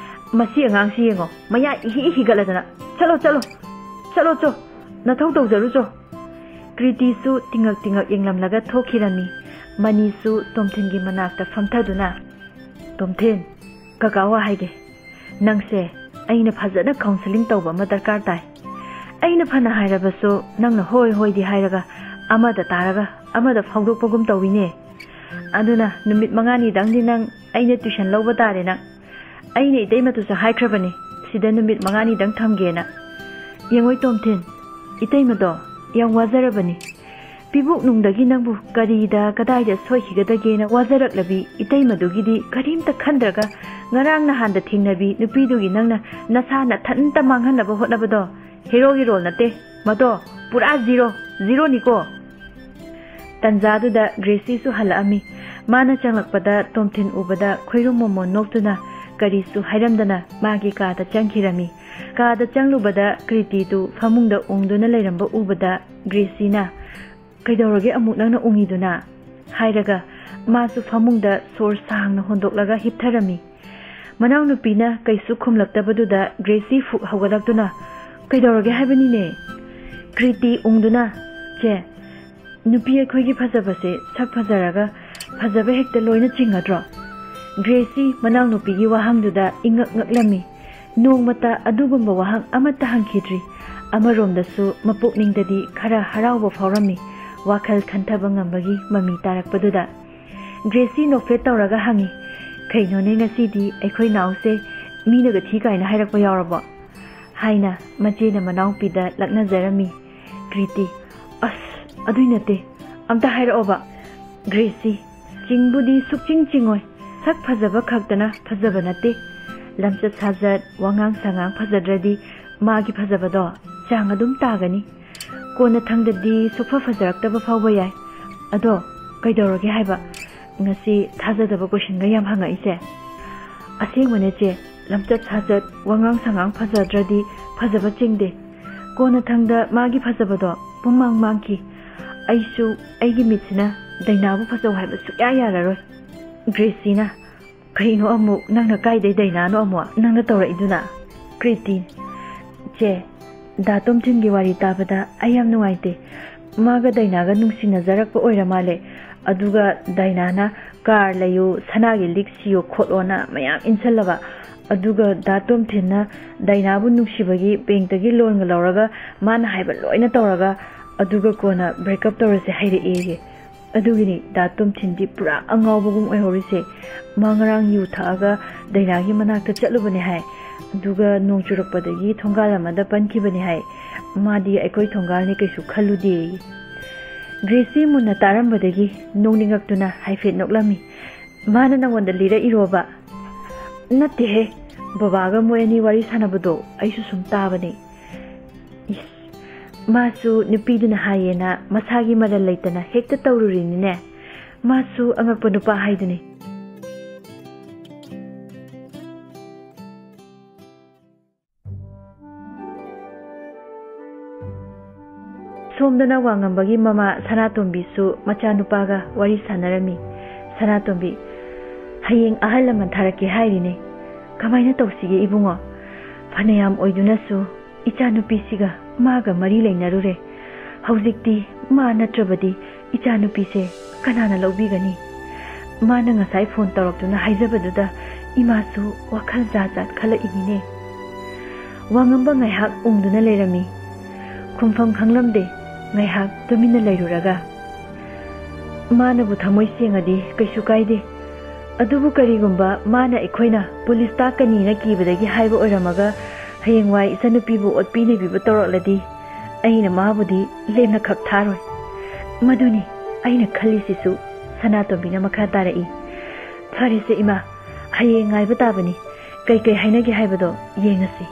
"ꯃꯁꯤ ꯑꯉꯥꯡꯁꯤ ꯌꯦꯡꯉꯣ, ꯃꯌꯥ ꯏꯍꯤ ꯍꯤꯒꯠꯂꯗꯅ꯫ ꯆꯠꯂꯣ, ꯆꯠꯂꯣ, ꯆꯠꯂꯣ ꯆꯣ, ꯅꯊꯧ ꯇꯧꯖꯔꯨ ꯆꯣ꯫" ꯀ꯭ꯔꯤꯇꯤꯁꯨ ꯇꯤꯡꯉꯛ ꯇꯤꯡꯉꯛ ꯌꯦꯡꯂꯝꯂꯒ ꯊꯣꯛꯈꯤꯔꯝꯃꯤ꯫ ꯃꯅꯤꯁꯨ ꯇꯣꯝꯊꯤꯟꯒꯤ ꯃꯅꯥꯛꯇ ꯐꯝꯊꯗꯨꯅ, "ꯇꯣꯝꯊꯤꯟ, ꯀꯀꯥ ꯋꯥ ꯍꯥꯏꯒꯦ꯫ ꯅꯪꯁꯦ ꯑꯩꯅ ꯐꯖꯅ ꯀꯥꯎꯟꯁꯤꯂꯤꯡ ꯇꯧꯕ ꯑꯃ ꯗꯔꯀꯥꯔ ꯇꯥꯏ꯫ ꯑꯩꯅ ꯐꯅ ꯍꯥꯏꯔꯕꯁꯨ ꯅꯪꯅ ꯍꯣꯏ ꯍꯣꯏꯗꯤ ꯍꯥꯏꯔꯒ ꯑꯃꯗ ꯇꯥꯔꯒ ꯑꯃꯗ ꯐꯥꯎꯗꯣꯛꯄꯒꯨꯝ ꯇꯧꯋꯤꯅꯦ꯫ ꯑꯗꯨꯅ ꯅꯨꯃꯤꯠ ꯃꯉꯥꯅꯤꯗꯪꯗꯤ ꯅꯪ ꯑꯩꯅ ꯇ꯭ꯌꯨꯁꯟ ꯂꯧꯕ ꯇꯥꯔꯦ ꯅꯪ꯫ ꯑꯩꯅ ꯏꯇꯩꯃꯗꯨꯁꯨ ꯍꯥꯏꯈ꯭ꯔꯕꯅꯤ ꯁꯤꯗ ꯅꯨꯃꯤꯠ ꯃꯉꯥꯅꯤꯗꯪ ꯊꯝꯒꯦꯅ꯫ ꯌꯦꯡꯉꯣꯏ ꯇꯣꯝꯊꯤꯟ, ꯏꯇꯩꯃꯗꯣ ꯌꯥꯝ ꯋꯥꯖꯔꯕꯅꯤ꯫ ꯄꯤꯕꯨꯛ ꯅꯨꯡꯗꯒꯤ ꯅꯪꯕꯨ ꯀꯔꯤꯗ ꯀꯗꯥꯏꯗ ꯁꯣꯏꯈꯤꯒꯗꯒꯦꯅ ꯋꯥꯖꯔꯛꯂꯕꯤ ꯏꯇꯩꯃꯗꯨꯒꯤꯗꯤ ꯀꯔꯤꯝꯇ ꯈꯟꯗ꯭ꯔꯒ, ꯉꯔꯥꯡ ꯅꯍꯥꯟꯗ ꯊꯦꯡꯅꯕꯤ ꯅꯨꯄꯤꯗꯨꯒꯤ ꯅꯪꯅ ꯅꯁꯥ ꯅꯊꯟꯇ ꯃꯥꯡꯍꯟꯅꯕ ꯍꯣꯠꯅꯕꯗꯣ ꯍꯦꯔꯣꯒꯤ ꯔꯣꯜ ꯅꯠꯇꯦ꯫ ꯃꯗꯣ ꯄꯨꯔꯥ ꯖꯤꯔꯣ, ꯖꯤꯔꯣꯅꯤꯀꯣ꯫ ꯇꯟꯖꯥꯗꯨꯗ ꯒ꯭ꯔꯦꯁꯤꯁꯨ ꯍꯜꯂꯛꯑꯝꯃꯤ꯫ ꯃꯥꯅ ꯆꯪꯂꯛꯄꯗ ꯇꯣꯝꯊꯤꯟ ꯎꯕꯗ ꯈꯣꯏꯔꯨꯝ ꯃꯣꯃꯣꯟ ꯅꯣꯛꯇꯨꯅ ꯀꯔꯤꯁꯨ ꯍꯥꯏꯔꯝꯗꯅ ꯃꯥꯒꯤ ꯀꯥꯗ ꯆꯪꯈꯤꯔꯝꯃꯤ꯫ ꯀꯥꯗ ꯆꯪꯂꯨꯕꯗ ꯀ꯭ꯔꯤꯇꯤꯗꯨ ꯐꯃꯨꯡꯗ ꯎꯪꯗꯨꯅ ꯂꯩꯔꯝꯕ ꯎꯕꯗ ꯒ꯭ꯔꯦꯁꯤꯅ, "ꯀꯩꯗꯧꯔꯒꯦ ꯑꯃꯨꯛ ꯅꯪꯅ ꯎꯪꯉꯤꯗꯨꯅ?" ꯍꯥꯏꯔꯒ ꯃꯥꯁꯨ ꯐꯃꯨꯡꯗ ꯁꯣꯔ ꯁꯥꯡꯅ ꯍꯣꯟꯗꯣꯛꯂꯒ ꯍꯤꯞꯊꯔꯝꯃꯤ꯫ ꯃꯅꯥꯎꯅꯨꯄꯤꯅ ꯀꯩꯁꯨ ꯈꯨꯝꯂꯛꯇꯕꯗꯨꯗ ꯒ꯭ꯔꯦꯁꯤ ꯐꯨꯛ ꯍꯧꯒꯠꯂꯛꯇꯨꯅ, "ꯀꯩꯗꯧꯔꯒꯦ ꯍꯥꯏꯕꯅꯤꯅꯦ?" ꯀ꯭ꯔꯤꯇꯤ ꯎꯪꯗꯨꯅ, "ꯆꯦ, ꯅꯨꯄꯤ ꯑꯩꯈꯣꯏꯒꯤ ꯐꯖꯕꯁꯦ ꯁꯛ ꯐꯖꯔꯒ ꯐꯖꯕ ꯍꯦꯛꯇ ꯂꯣꯏꯅ ꯆꯤꯡꯒꯗ꯭ꯔꯣ?" ꯒ꯭ꯔꯦꯁꯤ ꯃꯅꯥꯎꯅꯨꯄꯤꯒꯤ ꯋꯥꯍꯪꯗꯨꯗ ꯏꯉꯛ ꯉꯛꯂꯝꯃꯤ꯫ ꯅꯣꯡꯃꯇ ꯑꯗꯨꯒꯨꯝꯕ ꯋꯥꯍꯪ ꯑꯃꯠꯇ ꯍꯪꯈꯤꯗ꯭ꯔꯤ꯫ ꯑꯃꯔꯣꯝꯗꯁꯨ ꯃꯄꯨꯛꯅꯤꯡꯗꯗꯤ ꯈꯔ ꯍꯔꯥꯎꯕ ꯐꯥꯎꯔꯝꯃꯤ, ꯋꯥꯈꯜ ꯈꯟꯊꯕ ꯉꯝꯕꯒꯤ ꯃꯃꯤ ꯇꯥꯔꯛꯄꯗꯨꯗ꯫ ꯒ꯭ꯔꯦꯁꯤ ꯅꯣꯛꯐꯦꯠ ꯇꯧꯔꯒ ꯍꯪꯉꯤ, "ꯀꯩꯅꯣꯅꯦ, ꯉꯁꯤꯗꯤ ꯑꯩꯈꯣꯏ ꯅꯥꯎꯁꯦ ꯃꯤꯅꯒ ꯊꯤ ꯀꯥꯏꯅ ꯍꯥꯏꯔꯛꯄ ꯌꯥꯎꯔꯕꯣ?" ꯍꯥꯏꯅ ꯃꯆꯦꯅ ꯃꯅꯥꯎꯄꯤꯗ ꯂꯛꯅꯖꯔꯝꯃꯤ꯫ ꯀ꯭ꯔꯤꯇꯤ, "ꯑꯁ, ꯑꯗꯨꯏ ꯅꯠꯇꯦ, ꯑꯝꯇ ꯍꯥꯏꯔꯛꯑꯣꯕ꯫" ꯒ꯭ꯔꯦꯁꯤ, "ꯆꯤꯡꯕꯨꯗꯤ ꯁꯨꯛꯆꯤꯡ ꯆꯤꯡꯉꯣꯏ, ꯁꯛ ꯐꯖꯕ ꯈꯛꯇꯅ ꯐꯖꯕ ꯅꯠꯇꯦ꯫ ꯂꯝꯆꯠ ꯁꯥꯖꯠ, ꯋꯥꯉꯥꯡ ꯁꯉꯥꯡ ꯐꯖꯗ꯭ꯔꯗꯤ ꯃꯥꯒꯤ ꯐꯖꯕꯗꯣ ꯆꯥꯡ ꯑꯗꯨꯝ ꯇꯥꯒꯅꯤ꯫ ꯀꯣꯟꯅꯊꯪꯗꯗꯤ ꯁꯨꯛꯐ ꯐꯖꯔꯛꯇꯕ ꯐꯥꯎꯕ ꯌꯥꯏ꯫ ꯑꯗꯣ ꯀꯩꯗꯧꯔꯒꯦ ꯍꯥꯏꯕ? ꯉꯁꯤ ꯊꯥꯖꯗꯕ ꯀꯣꯏꯁꯟꯒ ꯌꯥꯝ ꯍꯪꯉꯛꯏꯁꯦ?" "ꯑꯁꯦꯡꯕꯅꯦ ꯆꯦ, ꯂꯝꯆꯠ ꯁꯥꯖꯠ, ꯋꯥꯉꯥꯡ ꯁꯉꯥꯡ ꯐꯖꯗ꯭ꯔꯗꯤ ꯐꯖꯕ ꯆꯤꯡꯗꯦ꯫ ꯀꯣꯟꯅꯊꯪꯗ ꯃꯥꯒꯤ ꯐꯖꯕꯗꯣ ꯄꯨꯝꯃꯥꯡ ꯃꯥꯡꯈꯤ꯫ ꯑꯩꯁꯨ ꯑꯩꯒꯤ ꯃꯤꯠꯁꯤꯅ ꯗꯥꯏꯅꯥꯕꯨ ꯐꯖꯧ ꯍꯥꯏꯕ ꯁꯨꯛꯌꯥ ꯌꯥꯔꯔꯣꯏ꯫" ꯒ꯭ꯔꯦꯁꯤꯅ, "ꯀꯩꯅꯣ ꯑꯃꯨꯛ? ꯅꯪꯅ ꯀꯥꯏꯗꯩ ꯗꯥꯏꯅꯥꯅꯣ ꯑꯃꯨꯛ ꯅꯪꯅ ꯇꯧꯔꯛꯏꯗꯨꯅ?" ꯀ꯭ꯔꯤꯇꯤ, "ꯆꯦ, ꯗꯥ ꯇꯣꯝꯊꯤꯟꯒꯤ ꯋꯥꯔꯤ ꯇꯥꯕꯗ ꯑꯩ ꯌꯥꯝ ꯅꯨꯡꯉꯥꯏꯇꯦ꯫ ꯃꯥꯒ ꯗꯥꯏꯅꯥꯒ ꯅꯨꯡꯁꯤꯅꯖꯔꯛꯄ ꯑꯣꯏꯔ ꯃꯥꯜꯂꯦ꯫ ꯑꯗꯨꯒ ꯗꯥꯏꯅꯥꯅ ꯀꯥꯔ ꯂꯩꯌꯨ, ꯁꯅꯥꯒꯤ ꯂꯤꯛ ꯁꯤꯌꯣ ꯈꯣꯠꯂꯣꯅ ꯃꯌꯥꯝ ꯏꯟꯁꯜꯂꯕ꯫ ꯑꯗꯨꯒ ꯗꯥ ꯇꯣꯝꯊꯤꯟꯅ ꯗꯥꯏꯅꯥꯕꯨ ꯅꯨꯡꯁꯤꯕꯒꯤ ꯕꯦꯡꯛꯇꯒꯤ ꯂꯣꯟꯒ ꯂꯧꯔꯒ ꯃꯥꯅ ꯍꯥꯏꯕ ꯂꯣꯏꯅ ꯇꯧꯔꯒ, ꯑꯗꯨꯒ ꯀꯣꯟꯅ ꯕ꯭ꯔꯦꯛꯀꯞ ꯇꯧꯔꯁꯦ ꯍꯥꯏꯔꯛꯑꯦꯌꯦ꯫ ꯑꯗꯨꯒꯤꯅꯤ ꯗꯥ ꯇꯣꯝꯊꯤꯟꯗꯤ ꯄꯨꯔꯥ ꯑꯉꯥꯎꯕꯒꯨꯝ ꯑꯣꯏꯍꯧꯔꯤꯁꯦ꯫ ꯃꯥ ꯉꯔꯥꯡ ꯌꯨ ꯊꯛꯑꯒ ꯗꯥꯏꯅꯥꯒꯤ ꯃꯅꯥꯛꯇ ꯆꯠꯂꯨꯕꯅꯦ ꯍꯥꯏ꯫ ꯑꯗꯨꯒ ꯅꯣꯡ ꯆꯨꯔꯛꯄꯗꯒꯤ ꯊꯣꯡꯒꯥꯜ ꯑꯃꯗ ꯄꯟꯈꯤꯕꯅꯦ ꯍꯥꯏ꯫ ꯃꯥꯗꯤ ꯑꯩꯈꯣꯏ ꯊꯣꯡꯒꯥꯜꯅꯤ ꯀꯩꯁꯨ ꯈꯜꯂꯨꯗꯦ꯫" ꯒ꯭ꯔꯦꯁꯤ ꯃꯨꯟꯅ ꯇꯥꯔꯝꯕꯗꯒꯤ ꯅꯣꯡꯅꯤꯡꯉꯛꯇꯨꯅ ꯍꯥꯏꯐꯦꯠ ꯅꯣꯛꯂꯝꯃꯤ꯫ "ꯃꯥꯅ ꯅꯪꯉꯣꯟꯗ ꯂꯤꯔꯛꯏꯔꯣꯕ?" "ꯅꯠꯇꯦꯍꯦ, ꯕꯕꯥꯒ ꯃꯣꯏ ꯑꯅꯤ ꯋꯥꯔꯤ ꯁꯥꯟꯅꯕꯗꯣ ꯑꯩꯁꯨ ꯁꯨꯝ ꯇꯥꯕꯅꯦ꯫" ꯏꯁ, ꯃꯥꯁꯨ ꯅꯨꯄꯤꯗꯨꯅ ꯍꯥꯏꯌꯦꯅ ꯃꯁꯥꯒꯤ ꯃꯔꯜ ꯂꯩꯇꯅ ꯍꯦꯛꯇ ꯇꯧꯔꯨꯔꯤꯅꯤꯅꯦ꯫ ꯃꯥꯁꯨ ꯑꯉꯛꯄ ꯅꯨꯄꯥ ꯍꯥꯏꯗꯨꯅꯤ꯫ ꯁꯣꯝꯗꯅ ꯋꯥꯉꯝꯕꯒꯤ ꯃꯃꯥ ꯁꯅꯥꯇꯣꯝꯕꯤꯁꯨ ꯃꯆꯥꯅꯨꯄꯥꯒ ꯋꯥꯔꯤ ꯁꯥꯟꯅꯔꯝꯃꯤ꯫ ꯁꯅꯥꯇꯣꯝꯕꯤ, "ꯍꯌꯦꯡ ꯑꯍꯜ ꯂꯃꯟ ꯊꯥꯔꯛꯀꯦ ꯍꯥꯏꯔꯤꯅꯦ꯫ ꯀꯃꯥꯏꯅ ꯇꯧꯁꯤꯒꯦ ꯏꯕꯨꯡꯉꯣ? ꯐꯅꯌꯥꯝ ꯑꯣꯏꯗꯨꯅꯁꯨ ꯏꯆꯥꯅꯨꯄꯤꯁꯤꯒ ꯃꯥꯒ ꯃꯔꯤ ꯂꯩꯅꯔꯨꯔꯦ꯫ ꯍꯧꯖꯤꯛꯇꯤ ꯃꯥ ꯅꯠꯇ꯭ꯔꯕꯗꯤ ꯏꯆꯥꯅꯨꯄꯤꯁꯦ ꯀꯅꯥꯅ ꯂꯧꯕꯤꯒꯅꯤ?" ꯃꯥꯅ ꯉꯁꯥꯏ ꯐꯣꯟ ꯇꯧꯔꯛꯇꯨꯅ ꯍꯥꯏꯖꯕꯗꯨꯗ ꯏꯃꯥꯁꯨ ꯋꯥꯈꯜ ꯖꯥꯠ ꯖꯥꯠ ꯈꯜꯂꯛꯏꯅꯤꯅꯦ꯫ ꯋꯥꯉꯝꯕ ꯉꯥꯏꯍꯥꯛ ꯎꯪꯗꯨꯅ ꯂꯩꯔꯝꯃꯤ꯫ ꯈꯨꯝꯐꯝ ꯈꯪꯂꯝꯗꯦ꯫ ꯉꯥꯏꯍꯥꯛ ꯇꯨꯃꯤꯟꯅ ꯂꯩꯔꯨꯔꯒ, "ꯃꯥꯅꯕꯨ ꯊꯃꯣꯏ ꯁꯦꯡꯉꯗꯤ ꯀꯩꯁꯨ ꯀꯥꯏꯗꯦ꯫ ꯑꯗꯨꯕꯨ ꯀꯔꯤꯒꯨꯝꯕ ꯃꯥꯅ ꯑꯩꯈꯣꯏꯅ ꯄꯨꯂꯤꯁ ꯇꯥꯛꯀꯅꯤꯅ ꯀꯤꯕꯗꯒꯤ ꯍꯥꯏꯕ ꯑꯣꯏꯔꯝꯃꯒ ꯍꯌꯦꯡꯋꯥꯏ ꯏꯆꯟꯅꯨꯄꯤꯕꯨ ꯑꯣꯠꯄꯤ ꯅꯩꯕꯤꯕ ꯇꯧꯔꯛꯂꯗꯤ ꯑꯩꯅ ꯃꯥꯕꯨꯗꯤ ꯂꯦꯝꯅ ꯈꯛ ꯊꯥꯔꯣꯏ꯫ ꯃꯗꯨꯅꯤ ꯑꯩꯅ ꯈꯜꯂꯤꯁꯤꯁꯨ꯫" ꯁꯅꯥꯇꯣꯝꯕꯤꯅ ꯃꯈꯥ ꯇꯥꯔꯛꯏ꯫ "ꯐꯔꯦꯁꯦ ꯏꯃꯥ, ꯍꯌꯦꯡ ꯉꯥꯏꯕ ꯇꯥꯕꯅꯤ꯫ ꯀꯩꯀꯩ ꯍꯥꯏꯅꯒꯦ ꯍꯥꯏꯕꯗꯣ ꯌꯦꯡꯉꯁꯤ꯫"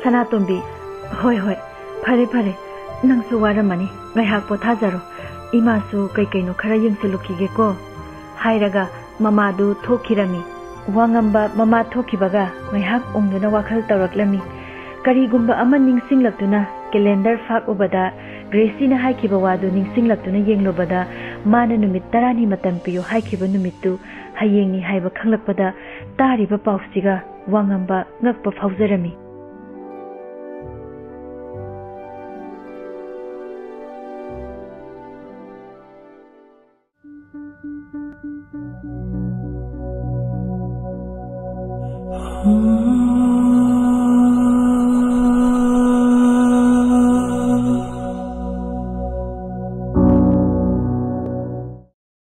ꯁꯅꯥꯇꯣꯝꯕꯤ, "ꯍꯣꯏ, ꯍꯣꯏ, ꯐꯔꯦ, ꯐꯔꯦ꯫ ꯅꯪꯁꯨ ꯋꯥꯔꯝꯃꯅꯤ꯫ ꯉꯥꯏꯍꯥꯛ ꯄꯣꯊꯥꯖꯔꯣ꯫ ꯏꯃꯥꯁꯨ ꯀꯩꯀꯩꯅꯣ ꯈꯔ ꯌꯦꯡꯁꯤꯜꯂꯨꯈꯤꯒꯦꯀꯣ꯫" ꯍꯥꯏꯔꯒ ꯃꯃꯥꯗꯨ ꯊꯣꯛꯈꯤꯔꯝꯃꯤ꯫ ꯋꯥꯉꯝꯕ ꯃꯃꯥ ꯊꯣꯛꯈꯤꯕꯒ ꯉꯥꯏꯍꯥꯛ ꯎꯪꯗꯨꯅ ꯋꯥꯈꯜ ꯇꯧꯔꯛꯂꯝꯃꯤ꯫ ꯀꯔꯤꯒꯨꯝꯕ ꯑꯃ ꯅꯤꯡꯁꯤꯡꯂꯛꯇꯨꯅ ꯀꯦꯂꯦꯟꯗꯔ ꯐꯥꯛꯎꯕꯗ, ꯒ꯭ꯔꯦꯁꯤꯅ ꯍꯥꯏꯈꯤꯕ ꯋꯥꯗꯨ ꯅꯤꯡꯁꯤꯡꯂꯛꯇꯨꯅ ꯌꯦꯡꯂꯨꯕꯗ, ꯃꯥꯅ ꯅꯨꯃꯤꯠ ꯇꯔꯥꯅꯤ ꯃꯇꯝ ꯄꯤꯌꯨ ꯍꯥꯏꯈꯤꯕ ꯅꯨꯃꯤꯠꯇꯨ ꯍꯌꯦꯡꯅꯤ ꯍꯥꯏꯕ ꯈꯪꯂꯛꯄꯗ, ꯇꯥꯔꯤꯕ ꯄꯥꯎꯁꯤꯒ ꯋꯥꯉꯝꯕ ꯉꯛꯄ ꯐꯥꯎꯖꯔꯝꯃꯤ꯫